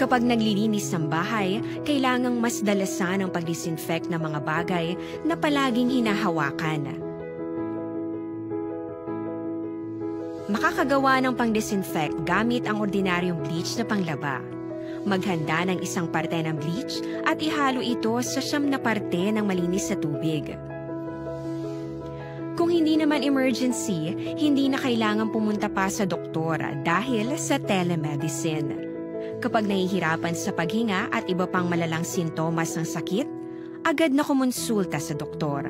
Kapag naglilinis ng bahay, kailangang mas dalasan ang pag-disinfect ng mga bagay na palaging hinahawakan. Makakagawa ng pang-disinfect gamit ang ordinaryong bleach na panglaba. Maghanda ng isang parte ng bleach at ihalo ito sa siyam na parte ng malinis na tubig. Kung hindi naman emergency, hindi na kailangan pumunta pa sa doktor dahil sa telemedicine. Kapag nahihirapan sa paghinga at iba pang malalang sintomas ng sakit, agad na kumonsulta sa doktor.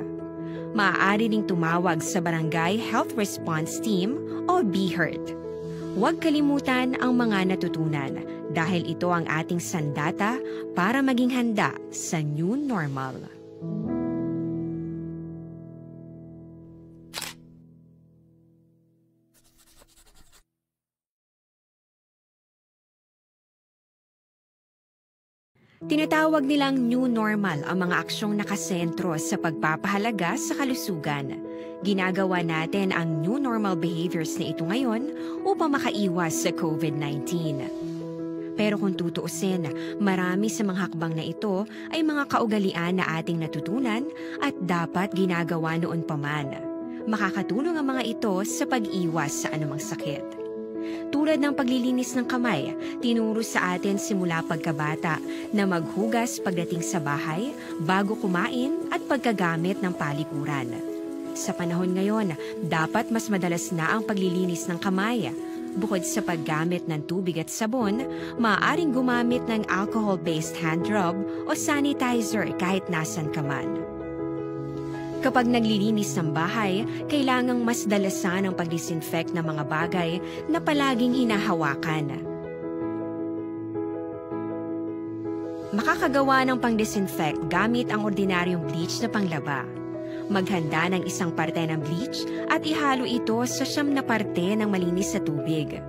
Maaari ding tumawag sa Barangay Health Response Team o BHERT. Huwag kalimutan ang mga natutunan dahil ito ang ating sandata para maging handa sa new normal. Tinatawag nilang new normal ang mga aksyong nakasentro sa pagpapahalaga sa kalusugan. Ginagawa natin ang new normal behaviors na ito ngayon upang makaiwas sa COVID nineteen. Pero kung tutuusin, marami sa mga hakbang na ito ay mga kaugalian na ating natutunan at dapat ginagawa noon pa man. Makakatulong ang mga ito sa pag-iwas sa anumang sakit. Tulad ng paglilinis ng kamay, tinuro sa atin simula pagkabata na maghugas pagdating sa bahay, bago kumain at pagkagamit ng palikuran. Sa panahon ngayon, dapat mas madalas na ang paglilinis ng kamay. Bukod sa paggamit ng tubig at sabon, maaaring gumamit ng alcohol-based hand rub o sanitizer kahit nasan ka man. Kapag naglilinis ng bahay, kailangang mas dalasan ang pag-disinfect ng mga bagay na palaging hinahawakan. Makakagawa ng pang-disinfect gamit ang ordinaryong bleach na panglaba. Maghanda ng isang parte ng bleach at ihalo ito sa siyam na parte ng malinis na tubig.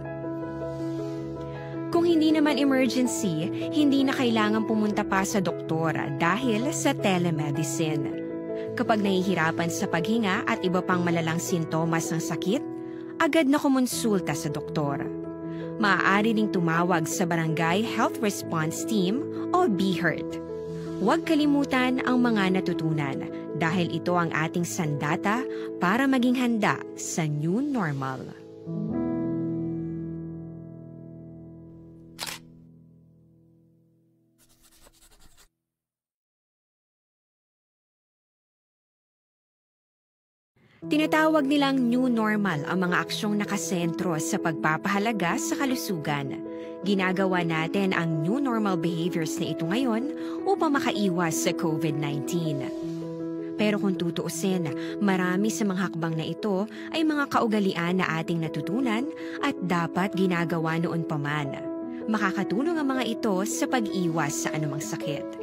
Kung hindi naman emergency, hindi na kailangan pumunta pa sa doktor dahil sa telemedicine. Kapag nahihirapan sa paghinga at iba pang malalang sintomas ng sakit, agad na kumonsulta sa doktor. Maaari ding tumawag sa Barangay Health Response Team o BHERT. Huwag kalimutan ang mga natutunan dahil ito ang ating sandata para maging handa sa new normal. Tinatawag nilang new normal ang mga aksyong nakasentro sa pagpapahalaga sa kalusugan. Ginagawa natin ang new normal behaviors na ito ngayon upang makaiwas sa COVID nineteen. Pero kung tutuusin, marami sa mga hakbang na ito ay mga kaugalian na ating natutunan at dapat ginagawa noon pa man. Makakatulong ang mga ito sa pag-iwas sa anumang sakit.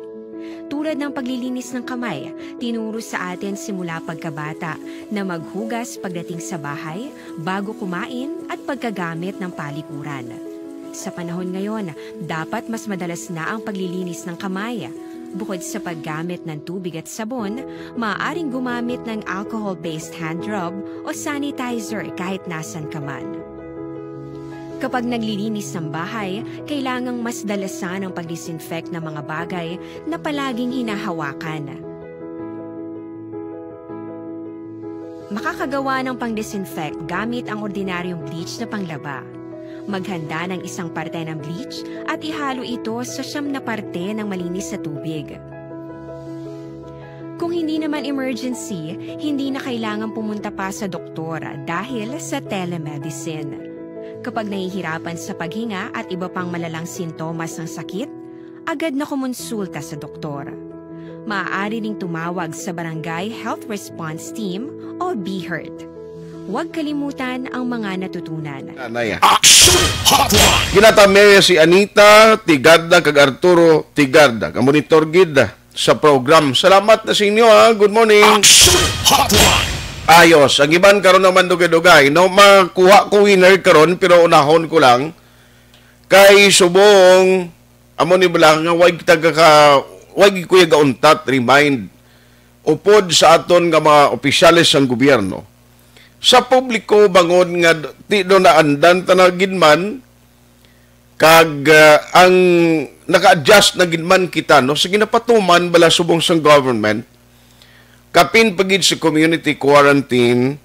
Tulad ng paglilinis ng kamay, tinuro sa atin simula pagkabata na maghugas pagdating sa bahay, bago kumain at pagkagamit ng palikuran. Sa panahon ngayon, dapat mas madalas na ang paglilinis ng kamay. Bukod sa paggamit ng tubig at sabon, maaaring gumamit ng alcohol-based hand rub o sanitizer kahit nasan ka man. Kapag naglilinis ng bahay, kailangang mas dalasan ang pag-disinfect ng mga bagay na palaging hinahawakan. Makakagawa ng pang-disinfect gamit ang ordinaryong bleach na panglaba. Maghanda ng isang parte ng bleach at ihalo ito sa siyam na parte ng malinis na tubig. Kung hindi naman emergency, hindi na kailangan pumunta pa sa doktor dahil sa telemedicine. Kapag nahihirapan sa paghinga at iba pang malalang sintomas ng sakit, agad na kumonsulta sa doktor. Maaari ding tumawag sa Barangay Health Response Team o BHERT. Huwag kalimutan ang mga natutunan. Anay, ah. Action Hotline! Ginatamiya si Anita Tigarda kag Arturo Tigarda. Kamonitor gid sa program. Salamat na sa inyo, ha. Good morning. Action Hotline! Ayos. Ang iban karon naman dugay-dugay, no? Makuha ko winner karon, pero unahon ko lang. Kay subong, amo ni bala nga way kita ka, way gid ko ya gauntat, remind, upod sa aton nga mga opisyales sang gobyerno, sa publiko bangod nga di do naandan ta na gid man, Kag, ah, ang naka-adjust na gid man kita, no, sa ginapatuman bala subong sang government, kapin pa gid sa community quarantine,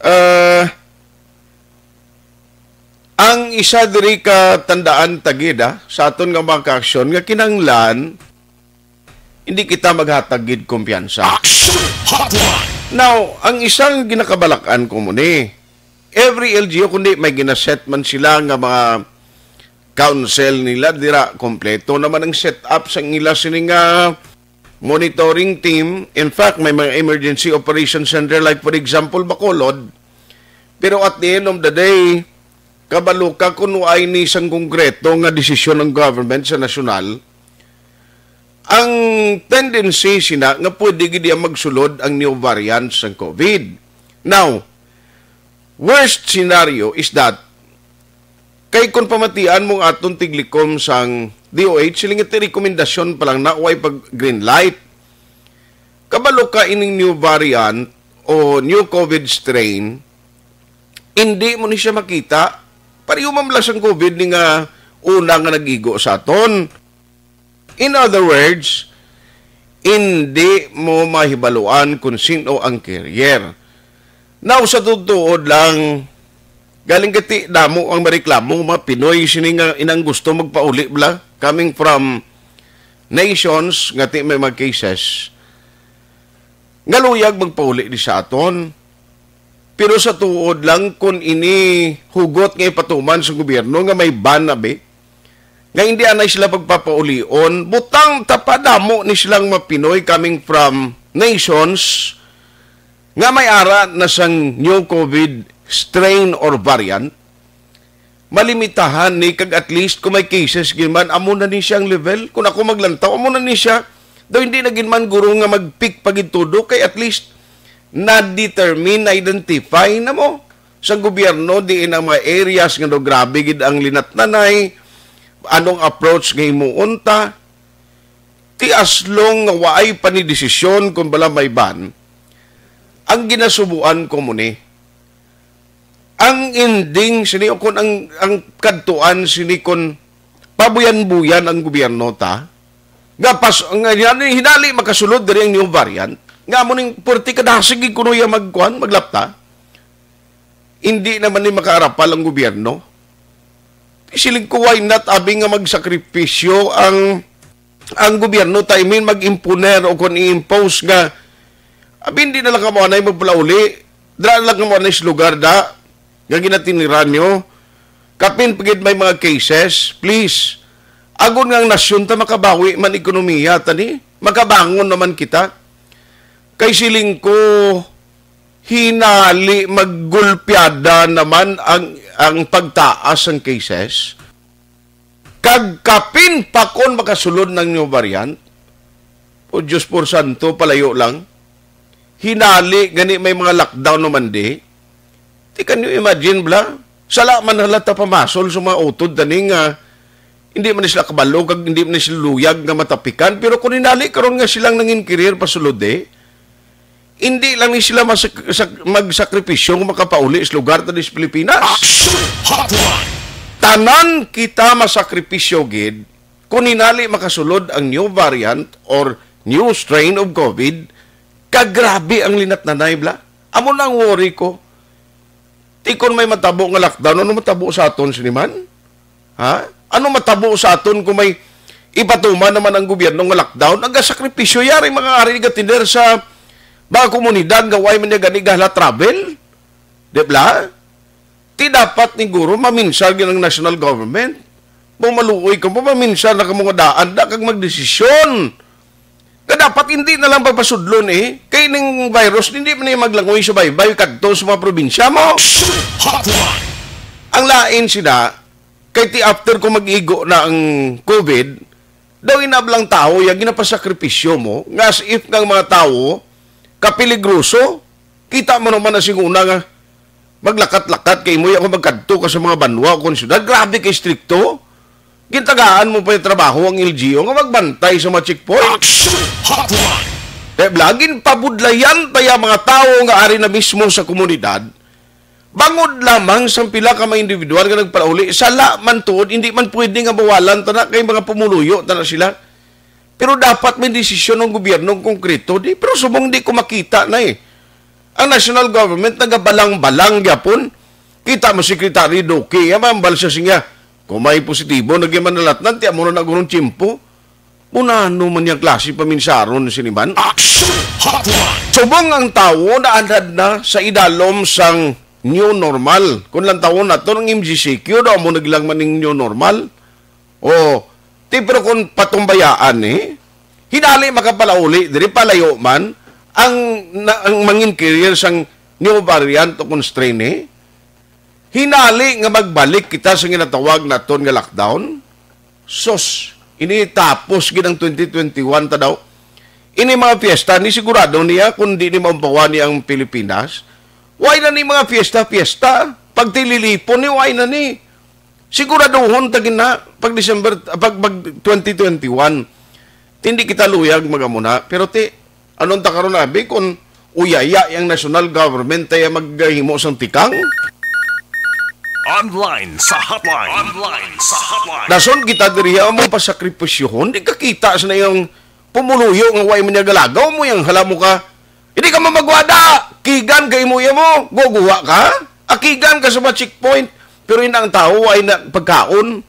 ah, ang isa diri ka tandaan ta gid, ah, sa aton nga mga kaaksyon nga kinahanglan hindi kita maghatag gid kumpiyansa. Action Hotline! Now, ang isang ginakabalakan ko mo ni, every L G U, kundi may ginaset man sila nga mga council nila, dira kompleto naman ang setup sa ila sini nga monitoring team. In fact, may mga emergency operation center, like, for example, Bacolod. Pero at the end of the day, kabalo ka kung waay ni sang konkreto nga desisyon ng government sa nasyonal, ang tendency sina nga pwede gid iya magsulod ang new variant sang COVID. Now, worst scenario is that, kay kung pamatian mo ang aton tiglikom sang D O H, sila nga ti rekomendasyon pa lang na way pag green light. Kabalo ka ining new variant o new COVID strain, hindi mo ni siya makita. Pareho man lang sang COVID ni nga una nga nag-igo sa aton. In other words, hindi mo mahibaluan kung sino ang carrier. Now, sa tutuod lang, galing kati damo ang mareklamo, mga Pinoy, sini nga inang gusto magpauli bala, coming from nations nga ti may mga cases, nga luyag magpauli di sa aton. Pero sa tuod lang, kun ini hugot nga ipatuman sa gobyerno nga may ban na bi, nga hindi anay sila pagpapaulion, butang tapadamo ni silang mga Pinoy coming from nations nga may ara na sang new COVID strain or variant, malimitahan ni, kag at least kung may cases gid man, amo na ni siya ang level. Kung ako maglantaw, amo na ni siya. Daw hindi na gid man guro nga mag-peak pa gid todo, kay at least na-determine, na-identify na mo sa gobyerno diin ang mga areas nga daw grabe gid ang linatnanay, anong approach nga himuon ta. Ti aslong nga waay pa ni desisyon kung bala may ban, ang ginasubuan ko mo ni, ang ending sini o kung ang, ang kadtuan sini kung pabuyan-buyan ang gobyerno ta, nga pas-, nga hinali, hinali makasulod diri ang new variant, nga amo ning purti kadasig gid kuno iya magkuan, maglapta. Hindi naman ni makaarapal ang gobyerno. Siling ko, why not, abi nga magsakripisyo ang, ang gobyerno ta, I mean, mag-imponer o kung i-impose nga, abi, hindi na lang kamo anay magpalauli, dira na lang kamo anay sa lugar da, nga ginatiniran nyo. Kapin pa gid may mga cases, please. Agon nga ang nasyon ta makabawi man ekonomiya ta ni, makabangon naman kita. Kay siling ko, hinali maggulpiada naman ang, ang pagtaas sang cases. Kag kapin pa kon makasulod ng new variant, o Diyos por santo, palayo lang. Hinali gani may mga lockdown naman di. Di, can you imagine, bla? Sala man halata pamasol sa mga utod tani nga hindi man sila kabalo kag hindi man sila luyag nga matapikan. Pero kung hinali karon nga silang nangin kirir pasulod di, hindi lang ni sila masak-, sak-, magsakripisyo nga makapauli sa lugar ta sa Pilipinas. Action Hotline! Tanan kita masakripisyo gid kung hinali makasulod ang new variant or new strain of COVID. Kagrabe ang linatnanay, bla. Amo na ang worry ko. Ti kon may matabo nga lockdown, ano matabo sa aton sini man? Ha? Ano matabo sa aton kung may ipatuman naman ang gobyerno nga lockdown? Nagasakripisyo yari mga ari gatiner sa mga komunidad nga way man niya gani gala travel. Di bla? Ti dapat ni guro maminsar gyud ang national government. Kung maluoy ka mo, maminsar na kamo nga daan da kag magdesisyon. Nga dapat hindi na lang pagpasudlon eh. Kay ning virus, hindi man niya maglangoy sa baybay kadto sa mga probinsya mo. Action Hotline! Ang lain sila, kay ti after ko mag-igo na ang COVID, daw inablang tao, yung ginapasakripisyo mo, nga as if nga ang mga tao, kapiligroso, kita mo naman na sing una nga, maglakat-lakat kay mo, ako magkadto ka sa mga banwa o kung syudad, grabe kay strikto. Gintagaan mo pa yung trabaho ang L G U nga magbantay sa mga checkpoint. Action Hotline! Kaya bla, ginpabudlayan taya mga tao nga ari na mismo sa komunidad, Bangod lamang sa pila ka mga individual nga nagpalauli, sala man tuod, hindi man pwede nga bawalan ta na kay mga pumuluyo ta na sila. Pero dapat may desisyon ng gobyerno konkreto di. Pero subong di ko makita na eh. Ang national government nagabalang-balang gyapon. Kita mo, Secretary Duque, ya mambal siya siya. Kung may positibo na gyud manalatnan, ti amo na nagurong tiyempo. Unano man yang klase paminsaron sini man? Action Hotline! Subong ang tawo naanad na sa idalom sang new normal. Kung lang tawon nato ang M G C Q, daw mo naglang maning new normal. O, ti, pero kung patumbayaan eh, hinali makapalauli diri, palayo man ang, na, ang mangin carrier sang new variant o kung strain eh. Hinali nga magbalik kita sa ginatawag naton nga lockdown. Sus, ini tapos gid ang twenty twenty-one ta daw. Ini mga fiesta ni sigurado niya kung di ni maumpawan ni ang Pilipinas. Why na ni mga fiesta, fiesta? Pagtililipon ni, why na ni? Siguraduhon ta gina pag December, pag, pag twenty twenty-one. Hindi kita luyag magamuna. Pero ti, anong ta karon abi kung uyaya ang national government tayo maghimo sang tikang? Online sa hotline. Online sa hotline. Dason kita diri among pasakripisyohon, di ka kita sa na yung pumuluyo nga way man niya galagaw mo yung hala mo ka. Hindi ka mamagwada. Kigan ka imo iya mo. Guguha ka. Akigan ka sa mga checkpoint. Pero yun ang tao ay na pagkaon.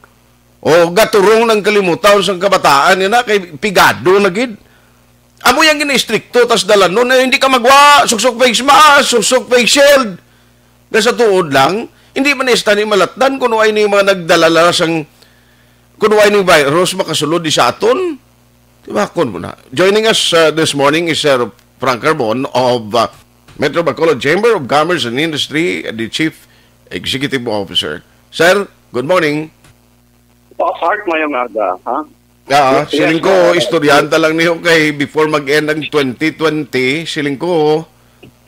O gaturong ng kalimutan sa kabataan niya na kay pigado na gid. Amo yang gina-istrikto tas dalanon na hindi ka magwa, suksok face mask, suksok face shield. Na sa tuod lang, hindi man esta ni malatdan kung ay ni mga nagdalala sang kung ay ni virus makasulod di sa aton. Tibakon mo na. Joining us uh, this morning is Sir Frank Carbon of uh, Metro Bacolod Chamber of Commerce and Industry, the Chief Executive Officer. Sir, good morning. Oh, Art, mayong aga, ha? Ah, Yes, siling yes, ko, uh, istoryanta lang niyo kay before mag-end ang twenty twenty, siling ko,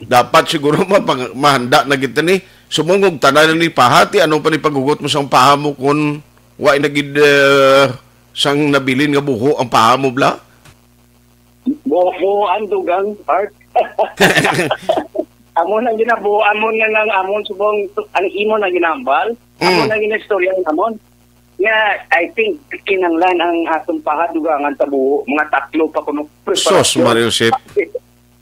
dapat siguro mapang- mahanda na kita ni sumungog tanan ni pahati. Ano pa ni paghugot mo sa paha mo kung wa na gid uh, sang nabilin nga buho ang paha mo bla? Buho ang dugang, Art. Amo na ginabuo, amo na lang amon subong ang imo na ginambal. Amo Mm. na ginastorya namon. Nga, I think, kinanglan ang atong pahadugangan tabuo, mga tatlo pa kuno Sos, preparasyon. Mario Sip.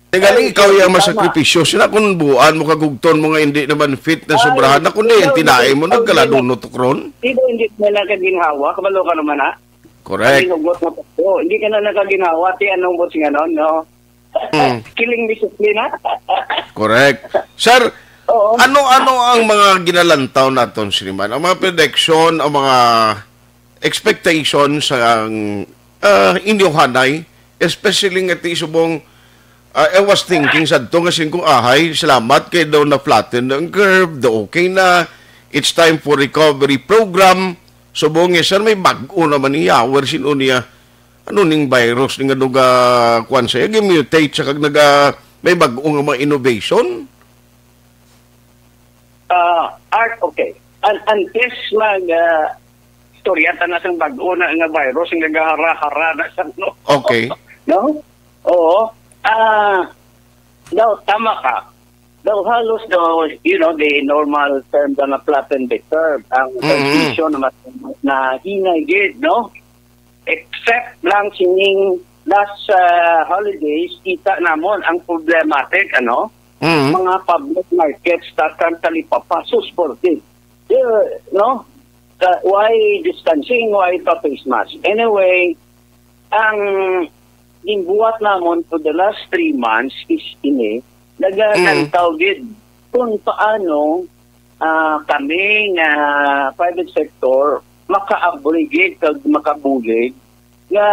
Tigali, Ay, ikaw yung ikaw, masakripisyo. Sila kung buuan mo, kagugton mo nga hindi naman fit na Ay, sobrahan na, kundi ikaw, yung tinae mo, ikaw, nagkaladunot ko ron. Ikaw, hindi na nakaginhawa, kabalo ka naman, ha? Correct. Ang hinugot mo pa. Oh, hindi ka na nakaginhawa, ti anong boss nga nun, no? Mm. Killing disiplina. Correct. Sir, Oo. Ano-ano ang mga ginalantaw naton siniman? Ang mga prediction, ang mga expectation sa ang ah, inyo hanay, especially nga ti subong ah, I was thinking sadto nga singko ahay, salamat kay daw na flatten na ang curve, daw okay na. It's time for recovery program. Subong nga sir, may bag-o naman ni yawer sin-o niya. Ano ning virus ni nga duga kuan sa gi-mutate sa kag naga may bag-o nga mga innovation? Ah, Art, okay. An antes mag ah, istorya ta na sang bag-o na nga virus nga gahara-hara na sa no. Okay. No? Oo. Ah, daw tama ka. Daw halos daw, you know, the normal term na flatten the curve. Ang Mm-hmm. transmission na mas na hinay gid, no? Except lang sining last ah, holidays, kita namon ang problematic, ano? Mm. Mga public markets, takan talipapa, sus, forty. Yeah, no? Ka- why distancing? Why pa face mask? Anyway, ang ginbuhat namon for the last three months is ini, nagalantaw gid kung paano ah, kami nga private sector maka-abrogate kag makabulig nga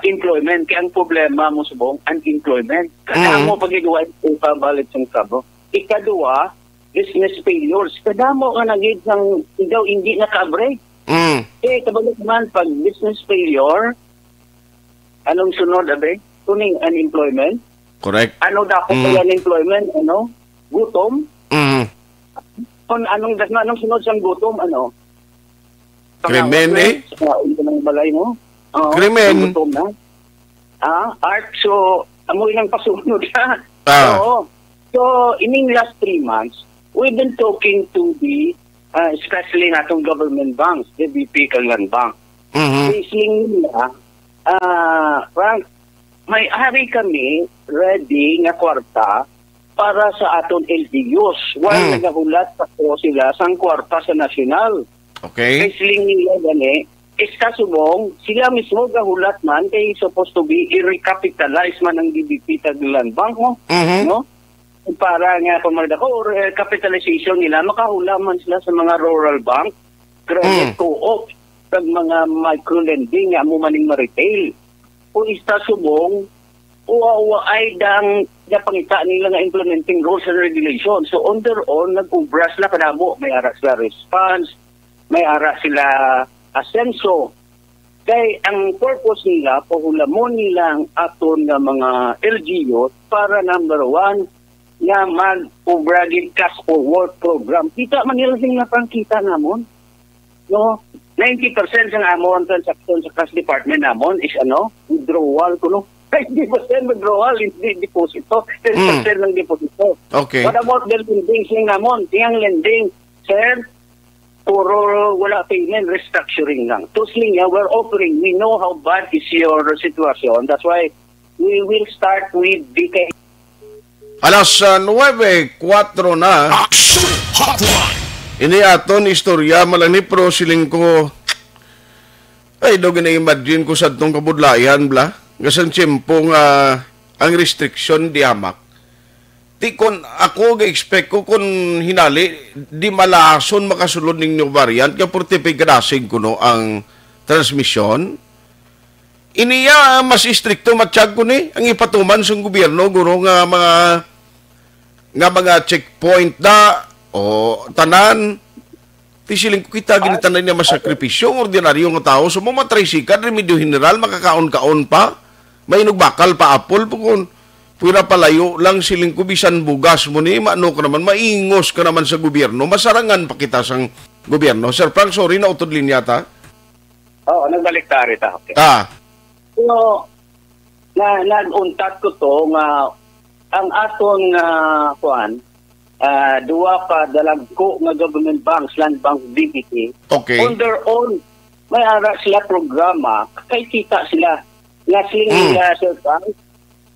employment. Kaya ang problema mo subong, unemployment. Kaya Mm. mo pag-iduwa ipabalik sa trabaho. Ikaduha, business failures. Kadamo nga nagid sang ikaw hindi naka-abrogate. Mm. Eh, kabalik man, pag business failure, anong sunod, abe? Kuning unemployment? Correct. Ano dapat Mm. kaya unemployment? Ano? Gutom? Mm. Kung anong, anong sunod sang gutom? Ano? Krimen, eh? Sa unsa ng balay mo? Oo, Krimen. Gutom na. Ah, Art, so, amo ilang pasunod, ha? Ah. Oo. So, ining last three months, We've been talking to the, ah, especially natong government banks, D B P kag Land Bank. Mhm. Kay siling nila, ah, Frank, may ari kami ready nga kwarta para sa aton L G Us. While Mm. nagahulat pa ko sila sang kwarta sa nasyonal. Okay. Kay siling nila gani, esta subong, sila mismo gahulat man kay supposed to be i-recapitalize man ang D B P kag Land Bank, no? Mhm. No? Para nga pamagdako or, eh, capitalization nila, makahula man sila sa mga rural bank, credit Mm. co-op, kag mga micro-lending nga amo maning ma-retail. Kung esta subong, uwa-uwa ay dang napangita nila nga implementing rules and regulations. So, on their own, nag-ubra sila kadamo. May ara sila response, may ara sila asenso. Kay ang purpose nila, pahulamon nila ang aton nga mga L G U para number one, nga mag-ubra gid cash for work program. Kita man nila sing napangkita namon. No? Ninety percent sang amon transaction sa cash department namon is ano, withdrawal kuno. Ninety percent withdrawal, hindi deposito. Ten percent Mm. lang deposito. Okay. What about the lending sing namon? Siyang lending, sir, puro wala payment, restructuring lang. Tusling niya, we're offering. We know how bad is your situation. That's why we will start with D K. Alas, ah, nuwebe kuwatro na. Action Hotline. Ini aton istorya, Malanipro, siling ko, ay, daw gina-imagine ko sa atong kabudlayan, bla. Nga sang tiyempo nga ang restriction di hamak. Ti kon ako ga-expect ko kon hinali, di malason makasulod ning new variant nga forty-five kadasig kuno ang transmission. Iniya mas istrikto matsyag ko ni ang ipatuman sang gobyerno, guro, nga mga, nga mga checkpoint da o tanan. Ti siling ko, kita gini tanan niya masakripisyo ang ordinaryo nga tawo. So, mo matricycle, remedyo general, makakaon-kaon pa. May inugbakal pa, apple po kun pwera palayo lang, siling ko, bisan bugas mo ni, maano ka naman, maingos ka naman sa gobyerno, masarangan pa kita sang gobyerno. Sir Frank, sorry, nautod linya ta. Oo, nagbalik ta, Rita. Okay. Ah. So, na, nag-untat ko to nga ang aton nga, kuan, ah, duwa ka dalagko nga government banks, Land Bank, D B T, Okay. on their own, may ara sila programa, kay kita sila. Nga siling Mm. nila, Sir Frank,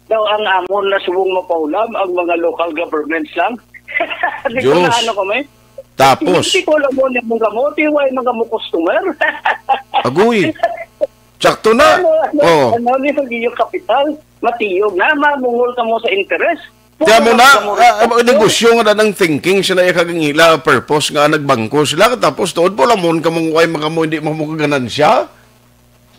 daw ang amon na subong mapahulam ang mga local governments lang. Di ko Diyos. na ano kami. Tapos? Hindi ko alam mo niya mong gamot, eh, why mga mo customer? Agoy. Sakto na. Ano, ano, Oh. ano, ano yung inyong kapital? Matiyog na, mamungol ka mo sa interest. Kaya mo Mamungol na, ka mo sa ah, ah, negosyo nga na ng thinking sila, yung kagangila, purpose nga nagbangko sila, tapos tuod po lamon ka mong way mga mo, hindi mo mo kaganansya?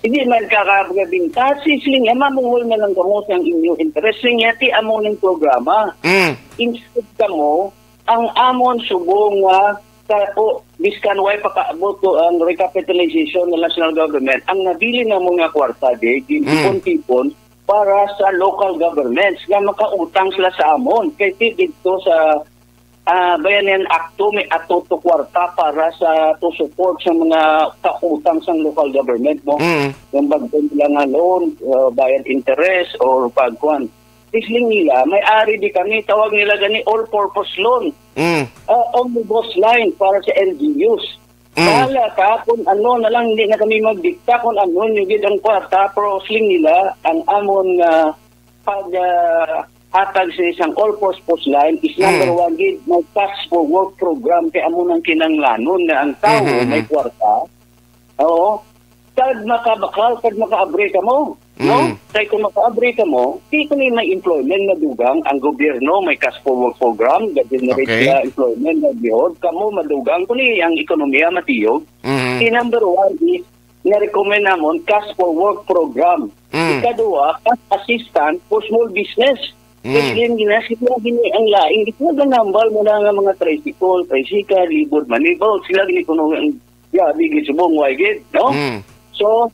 Hindi man kakabinta, sisling, eh, mamungol na lang kamo sa inyong interest. Sing, yati amo ng programa. Mm. Instead kamo, ang amon subong nga, sa, o, biskan way pakaabot ko ang recapitalization ng national government, ang nabilin namon nga kwarta, di, Mm. gintipon-tipon para sa local governments nga makautang sila sa amon. Kay ti dito sa, ah, Bayanihan Akto, may ato to kwarta para sa, to support sa mga kautang sa local government mo. Mm. Yung bagong sila nga loan, uh, bayad interest or pagkuan. Sisling nila, may ari di kami, tawag nila gani all-purpose loan. Mm. Ah, omnibus line para sa L G Us. Mm. Bahala ka kung ano na lang, hindi na kami magdikta kung ano yung gid ang kwarta, pero siling nila, ang amon nga pag, ah, hatag sa isang all-purpose line is number Mm. one gid, may cash for work program, kay amo nang kinanglanon nga ang tao Mhm, mhm. may kwarta. Oo. Kag makabakal, kag makaabri ka mo. No? Mm. Kay kung makaabri ka mo, di ko ni may employment madugang, ang gobyerno may cash for work program, ga-generate Okay. sila employment na bihod, kamo madugang ko ni ang ekonomiya matiyog. Mm. Si number one is, na-recommend namon, cash for work program. Mm. Ikaduha, cash assistance for small business. Mm. Kasi yun, gina-, sila gini ang laing. Ito nga ganambal mo na nga mga tricycle, tricycle, libod, manibod. Sila gini kuno ang, yeah, bigay subong, way gid, no? Mm. So,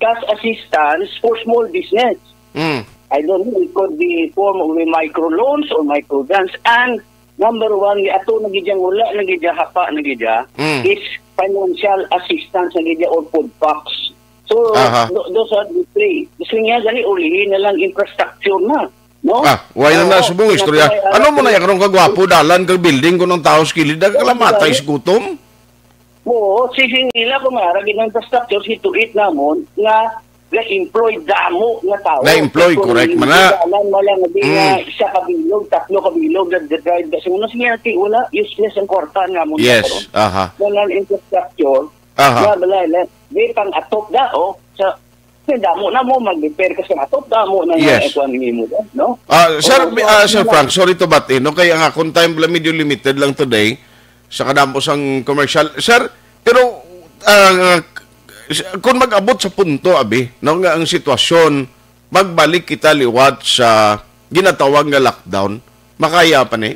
cash assistance for small business. Mm. I don't know, it could be form of a micro loans or micro grants. And number one, ni ato na gid yang wala na gid ya, hapa na gid ya, Mm. is financial assistance na gid ya or food packs. So, Aha. tho-, those are the three. Gusto niya gani ulihin na lang infrastructure na. No? Ah, wala na Oo, subong istorya. Ano mo na yan, karong kagwapo, dalan kag building, kung ang tao sa kilid, nagkalamatay sa gutom? Oo, sisingila ko nga, ra gid ang infrastructure, si tuit namon, nga ga-employ damo nga tao. Na-employ, Kung correct man na. Dalan mo lang, di nga Mm. isa ka bilog, tatlo ka bilog, nag-drive ka. Sige, sige, wala, useless ang kwarta namon Yes, karon. Aha. Wala ang infrastructure, Aha. Nga, wala, wala. Di pang atop da, oh. Sa, sa damo na mo, mag-repair ka sa atop, damo na nga Yes. ikuan nimo da, no? Ah, sir, Oo, so, ah, Sir yun lang. Frank, sorry to butt in, no? Kaya nga, kung time lang medyo limited lang today, sa kadamo sang commercial. Sir, pero, ah, kung mag-abot sa punto, abi, no, nga ang sitwasyon, magbalik kita liwat sa ginatawag nga lockdown, makaya pa ni?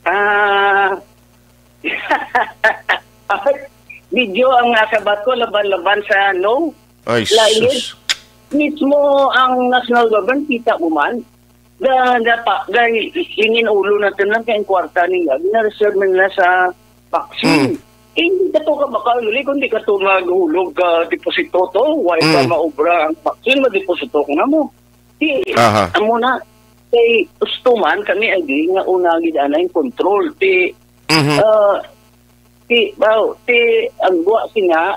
Ah, medyo ang nasabat ko, laban-laban sa no. Ay, Lain, sus. Mismo ang national government, kita mo man, da, da pa, da, lingin ulo natin lang kay ang kwarta nila, gina-reserve man nila sa vaccine. Mm. Eh, hindi ka to ka makahuli kung di ka to maghulog ka deposito to. Why ka Mm. maobra ang vaccine, madeposito ko na mo. Di, Aha. amo na, kay gusto man kami, ay di, nga una gid anay control. Ti, Mhm. ah, ti, baw, ti, ang buwa sina,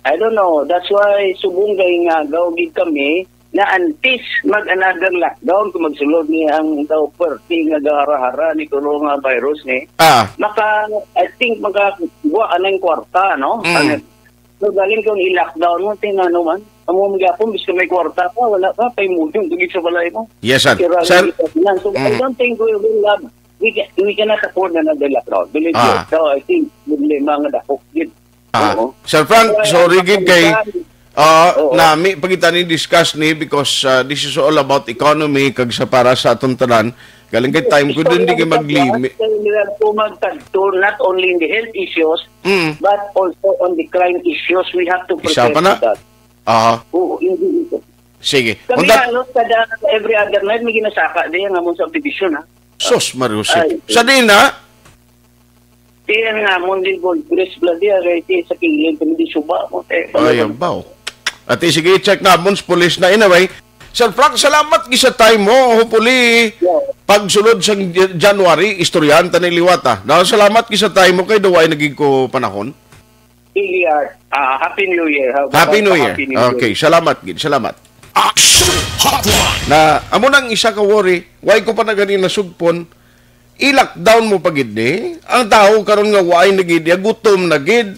I don't know, that's why subong gay nga gaw gid kami, na antes mag-another lockdown, kung magsulod ni ang daw perti nga gahara-hara ni coronavirus ni, Ah. maka, I think, makakuha ka ng kwarta, no? Mm. Ang, so, galing kung i-lockdown mo, tinano man. Amo man gyapon, bis ka may kwarta ka, wala ka, pay mudong, tugig sa balay mo. Yes, sir. Sira Sir? Lang kita. So, I Mm. don't think we will have, we, can, we cannot afford another lockdown. Believe Ah. you. So, I think, problema nga dako. Gid. Ah, Oo. Sir Frank, Kaya sorry ang gid kay, kapitan, ah, oo. nami pa kita ni discuss ni because, ah, this is all about economy kag sa para sa aton tanan. Galing kay time ko din di kay maglimi. We have to magtagto not only in the health issues, Mm. but also on the crime issues. We have to Isa prepare pa na? for that. Ah. Oo, hindi ito. Sige. Kami Unta- halos kada every other night may ginasaka din ang among subdivision, ha? Sus, Mario Jose. Ay. Sa din, ha? Tiyan nga, mo din gold press blood yan, kay ti sa kilid, kami di suba mo, eh, Ay, ano ba? Abaw. Ati, sige, check nga, mo sa pulis na. Anyway, Sir Frank, salamat gid sa time mo. Hopefully, Yeah. pagsulod sa Jan-, January, istoryahan ta ni liwat, ah. No, salamat gid sa time mo, kay duway na gid ko panahon. Sige, ah, ah, Happy New Year. Ha? Happy New Year. Happy New Year. Okay, salamat gid, salamat. Action Hotline. Na, amo nang isa ka worry, why ko pa na gani nasugpon, i-lockdown mo pa gid ni. Ang tawo karon nga waay na gid, ya gutom na gid.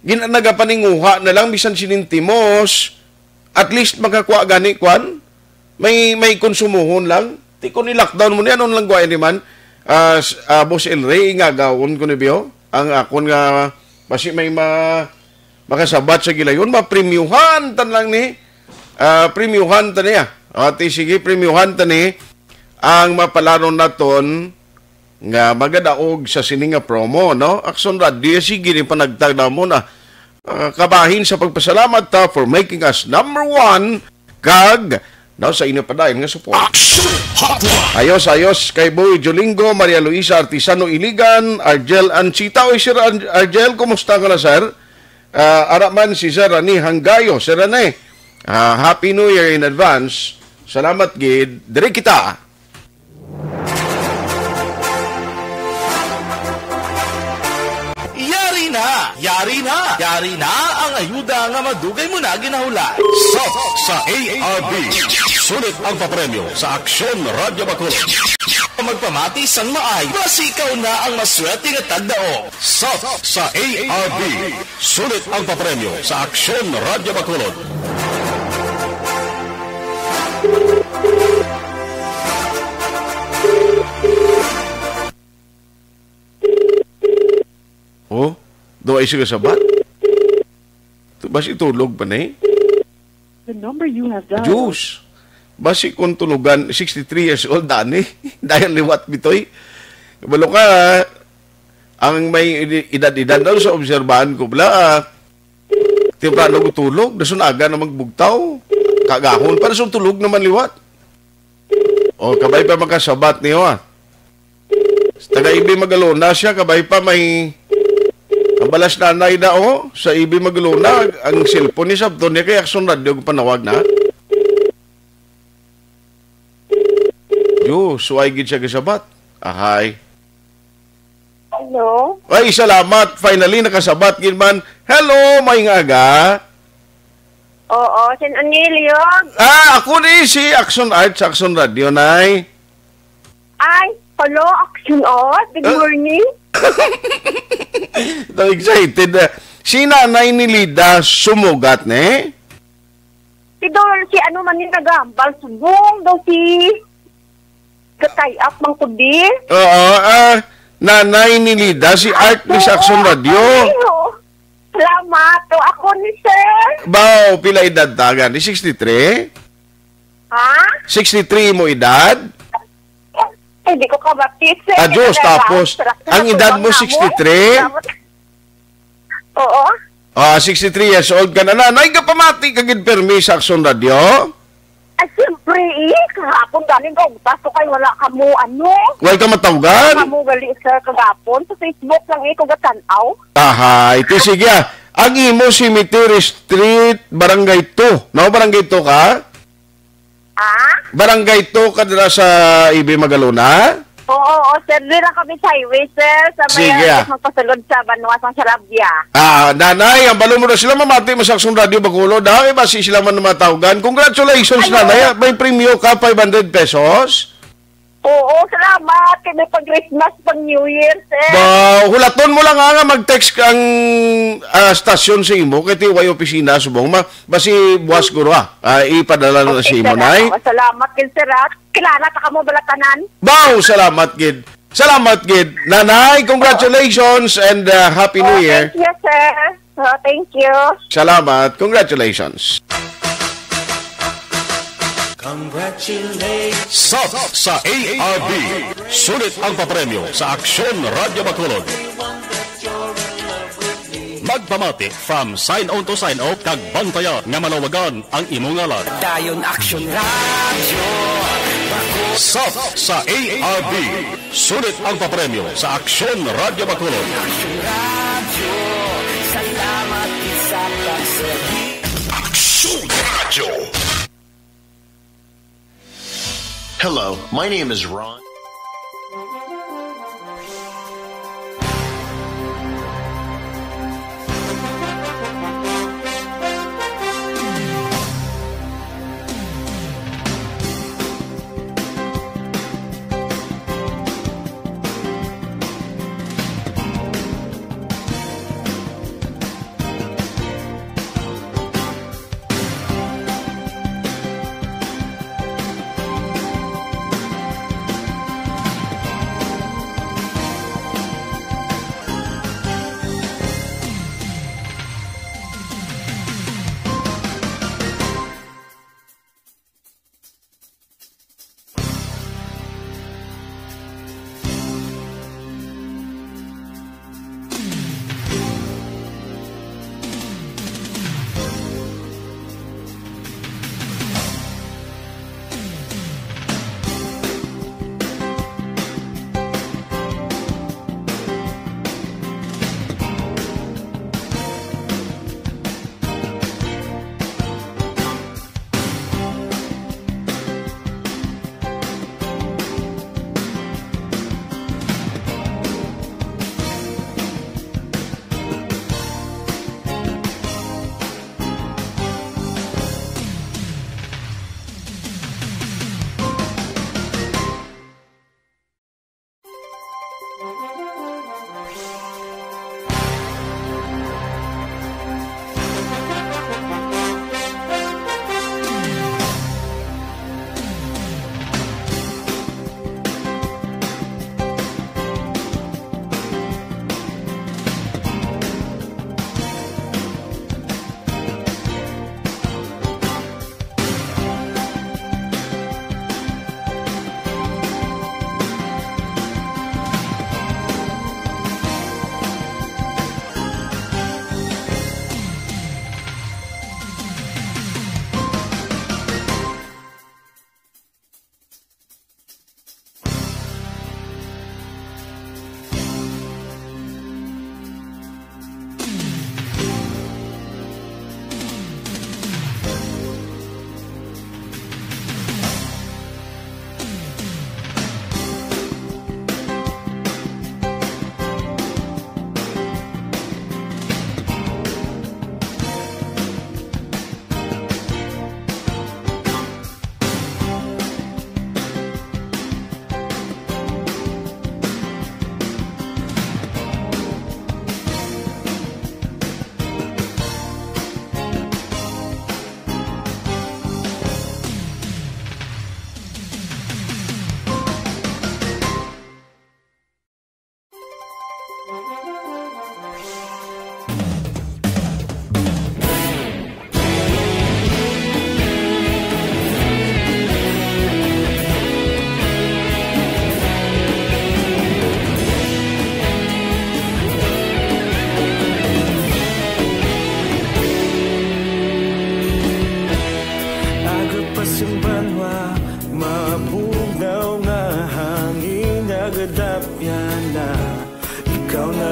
Gina-, nagapaninguha na lang bisan sinintimos. At least makakuha gani, kwan? May, may konsumuhon lang. Ti kun i-lockdown mo ni, ano lang kuha ni man? Ah, s-, ah, Boss El Rey, ingagawon ko ni Bio. Ang akon nga, basi may ma-, makasabat sa gilayon, mapremyuhan tan lang ni. Ah, premyuhan ta niya. O, ti sige, premyuhan ta ni ang mapalanon naton nga magadaog sa sini nga promo, no? Action Radio, sige ni panagtag namon, ah. Ah, kabahin sa pagpasalamat ta for making us number one kag, no, sa inyo padayon nga support. Action Hotline. Ayos, ayos kay Boy Jolingo, Maria Luisa Artisano Iligan, Argel Anchita. Oy, Sir An-, Argel, kumusta ka na, sir? Ah, ara man si Sir Rani Hanggayo. Sir Rani, ah, Happy New Year in advance. Salamat gid. Diri kita. Yari na! Yari na! Yari na ang ayuda nga madugay mo na ginahulat. Sop sa A R B. Sulit ang papremyo sa Aksyon Radyo Bacolod. Magpamati sang maay, basi ikaw na ang maswerte nga tagdaog. Sop sa A R B. Sulit ang papremyo sa Aksyon Radyo Bacolod. Oh, do ay siya sabat? Tu-, basi tulog pa ni? The number you have dialed. Diyos. Basi kung tulugan, sixty-three years old, dani. Dahil liwat, bitoy. Balo ka, ang may edi-, edad-edad daw sa obserbahan ko, bala, ah, temprano ko tulog, dason aga na magbugtaw. Kagahon, para sa tulog naman liwat. O, kabay pa makasabat niyo, ah. Taga Ibi Magalona siya, kabay pa may kabalas nanay na, oh, sa Ibi Magalona, ang cellphone ni Sabton niya kay Aksyon Radio panawag na. Yo, suway gid siya gasabat. Ahay. Hello? Ay, salamat. Finally, nakasabat gid man. Hello, may nga aga. Oo, Sen Anilio. Ah, ako ni si Action Art sa Action Radio, Nay. Ay, hello, Action Art. Good Ah. morning. Daw excited na. Si Nanay ni Lida sumugat, ne? Si Dol, si ano man yung nagambal, subong daw si Katay Up Mang Kudi. Oo, ah, Nanay ni Lida, si Art ni sa Action Radio. Ay, oo. Salamat. O, ako ni Sir. Baw, pila edad ta gani? Sixty-three? Ha? Sixty-three mo edad? Hindi ko kabati, Sir. Ah, Diyos, Kaya tapos, lang, ang edad mo, namo. Sixty-three? Salamat. Oo. Ah, sixty-three years old ka na. Nanay, gapamati ka gid permi sa Action Radio? Ay, siyempre, eh. Kahapon galing ka, ugtas ko kay wala ka mo, ano? Wala ka matawgan? Wala ka mo gali, sir, kagapon. Sa Facebook lang, eh, ko gatan-aw. Aha, ito sige, ah. Ang imo cemetery street, Barangay two. No, Barangay two ka? Ah? Barangay two ka dira sa Ibi Magalona? Oo, oo, sir. Dira kami sa highway, sir. Sa may, Sige, ah, ah. magpasulod sa Banwa, sa Sarabia. Ah, nanay, ang balo mo na sila, mamati mo sa Aksyon Radio Bacolod, ha? Kay basi sila man matawgan. Congratulations, Ayun. nanay, ah. May premyo ka, five hundred pesos. Oo, salamat. Kay may pag-Christmas, pag New Year, sir. Ba, hulaton mo lang, ha, nga mag-text ka ang, ah, stasyon sa imo, kay T Y opisina, subong ma-, basi buwas guro, ah. Ah, ipadala na Okay, sa imo, sir. nay. Salamat, sir, ha. Kilala ta kamo balatanan. Baw, salamat gid. Salamat gid. Nanay, congratulations and, uh, Happy New Oh, Year. Thank you, sir. Oh, thank you. Salamat. Congratulations. Congratulations. Sap sa A R B. Sulit ang papremyo sa Aksyon Radyo Bacolod. Magpamati from sign on to sign off kag bantaya nga malawagan ang imo ngalan. Dayon Aksyon Radyo. Sap sa A R B. Sulit ang papremyo sa Aksyon Radyo Bacolod. Aksyon Radyo. Salamat sa pagserbi. Aksyon Radyo. Hello, my name is Ron.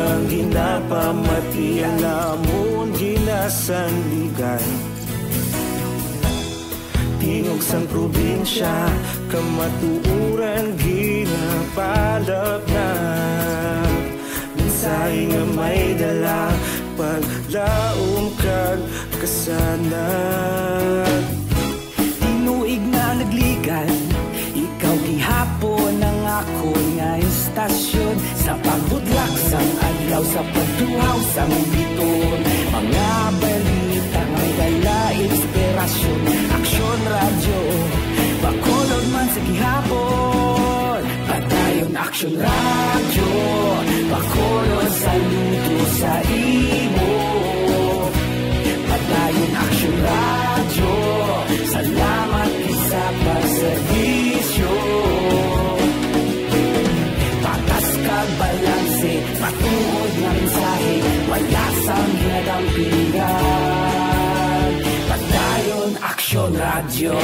Ang ginapamatian namon ginasandigan, tingog sang probinsya, kamatuoran ginapalapnag. Mensahe nga may dala, paglaom kag kasanag. Tinuig nga nagligan, ikaw gihapon ang akon nga istasyon. Sa pagbudlak sang adlaw, sa pagtuhaw sang bituon, mga balita may dala inspirasyon. Aksyon Radyo, Bacolod man sa gihapon. Padayon Aksyon Radyo, Bacolod saludo sa imo. Padayon Aksyon Radyo, salamat gid sa pagserbisyo. Patas kag balanse, matuod nga mensahe, wala sang ginadampigan. Padayon Aksyon Radyo.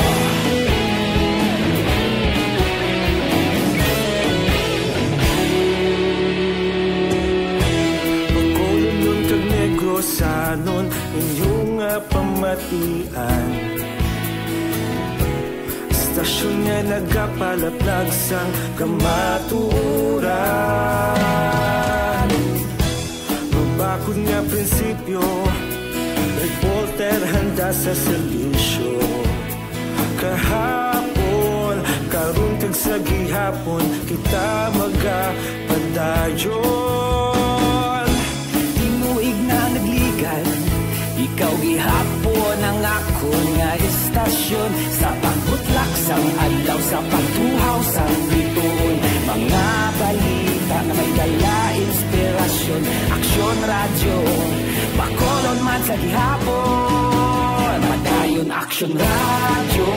Bacolodnon kag Negrosanon, inyo nga pamatian. Istasyon nga nagapalaplag sang kamatuoran. Mabakod nga prinsipyo, reporter handa sa serbisyo. Kahapon, karon kag sa gihapon, kita magapadayon. Tinuig nga nagligan, ikaw gihapon ang akon nga istasyon. Sa pagbutlak sang adlaw, sa pagtuhaw sang bituon, mga balita nga may dala inspirasyon. Aksyon Radyo, Bacolod man sa gihapon. Padayon Aksyon Radyo,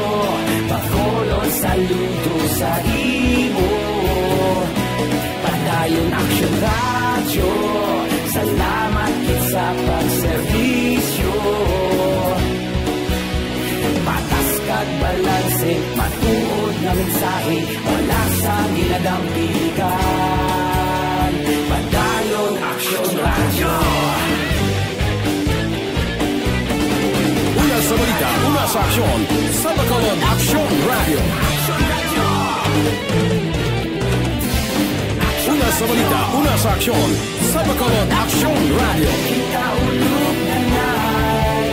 Bacolod saludo sa imo. Padayon Aksyon Radyo, salamat gid sa pagserbisyo. Patas kag balanse, matuod nga mensahe, wala sang ginadampigan. Padayon Aksyon Radyo. Una sa balita, una sa aksyon, sa Bacolod Aksyon Radyo. Una sa balita, una sa aksyon, sa Bacolod Aksyon Radyo. Kita ulog na nay,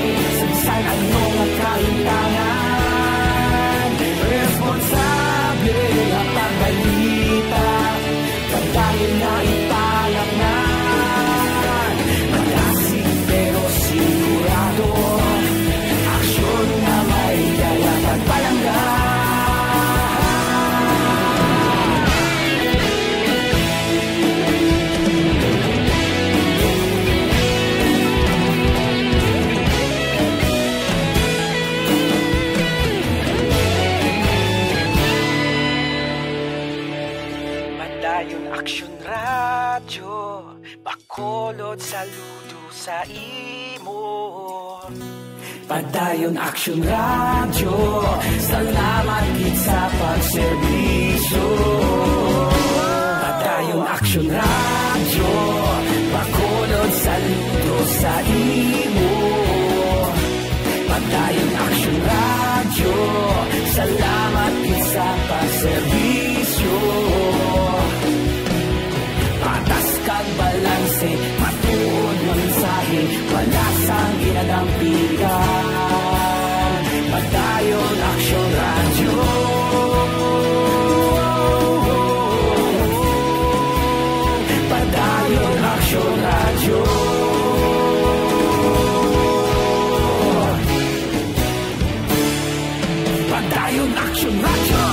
sa ano nga kahimtangan, responsable nga pagbalita. Padayon na ipalaknag, madasig pero sigurado. Aksyon nga may dala pagpalangga. Padayon Aksyon Radyo, Bacolod saludo sa imo. Padayon Aksyon Radyo, salamat gid sa pagserbisyo. Padayon Aksyon Radyo, Bacolod saludo sa imo. Padayon Aksyon Radyo, salamat gid sa pagserbisyo. Patas kag balanse, matuod nga mensahe, wala sang ginadampigan. Padayon Aksyon Radyo. Padayon Aksyon Radyo. Padayon Aksyon Radyo.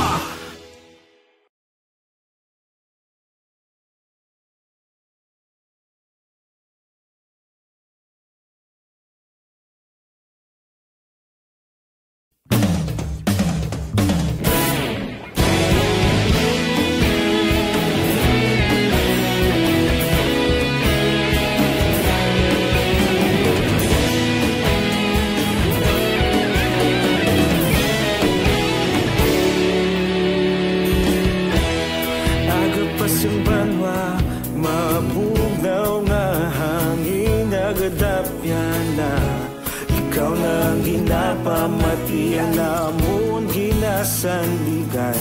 Iya namon ginasandigan.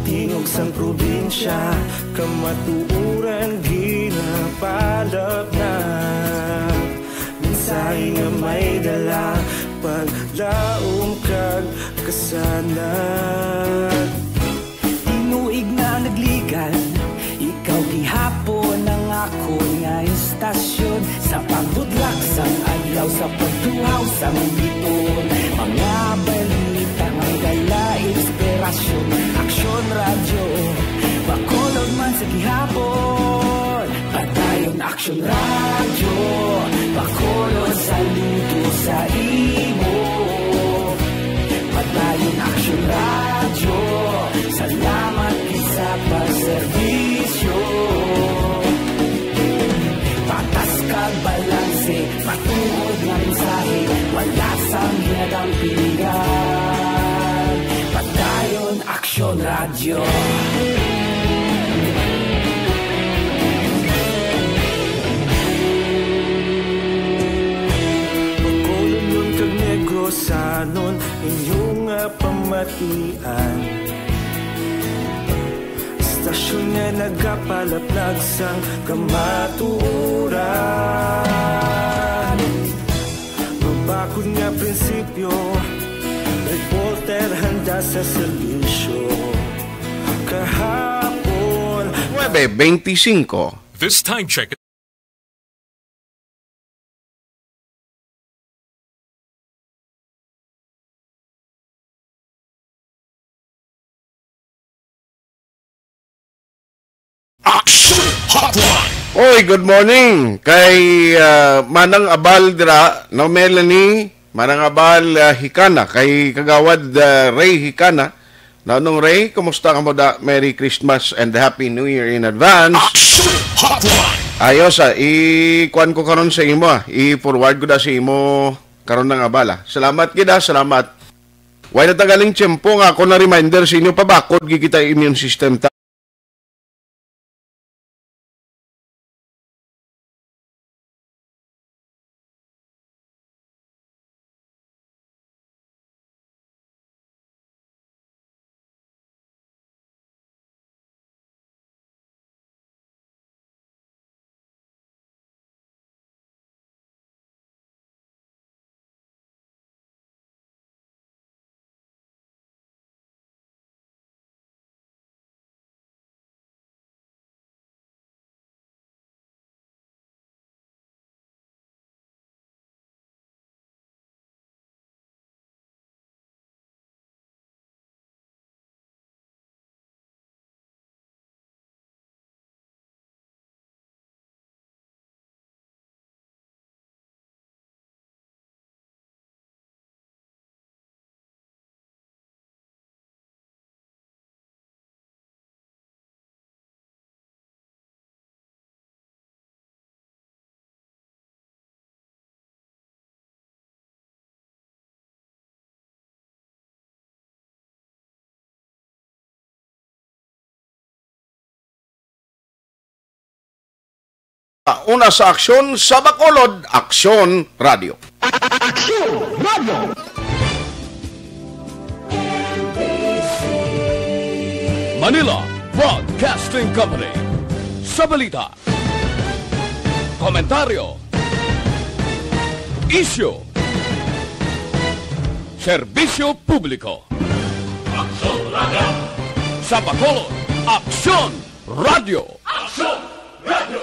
Tingog sang probinsya, kamatuoran ginapalapnag. Mensahe nga may dala, paglaom kag kasanag. Tinuig na nagligan, ikaw gihapon ang akon nga istasyon. Sa pagbudlak sang adlaw, sa pagtuhaw sang lipon, mga balita nga dala inspirasyon. Aksyon Radyo, Bacolod man sa gihapon. Padayon Aksyon Radyo, Bacolod, saludo sa imo. Padayon Aksyon Radyo, salamat gid sa pagserbisyo. Patas kag balanse, matuod nga mensahe, wala sang ginadampingan. Padayon Aksyon Radyo. Bacolodnon kag Negrosanon, inyo nga pamatian. Istasyon nga nagapalaplag sang kamatuoran. Mabakod nga prinsipyo, reporter handa sa serbisyo. Kahapon, nuebe beintisinko. This time check. Action Hotline. Oy, good morning kay, ah, Manang Abal dira, no, Melanie? Manang Abal, ah, Hikana, kay Kagawad, ah, Ray Hikana. Nanong Ray, kumusta ka mo da? Merry Christmas and Happy New Year in advance. Action Hotline. Ayos, ah, i-kuan ko karon sa imo, ah. I-forward ko da sa imo karon nga abala. Salamat gid, ah, salamat. Way na tagaling tiyempo nga ako na reminder sa inyo, pabakod gid kita immune system ta. Una sa aksyon sa Bacolod, Aksyon Radio. Aksyon Radio. Manila Broadcasting Company. Sa balita, komentaryo, isyu, serbisyo publiko. Aksyon Radio. Sa Bacolod, Aksyon Radio. Aksyon Radio.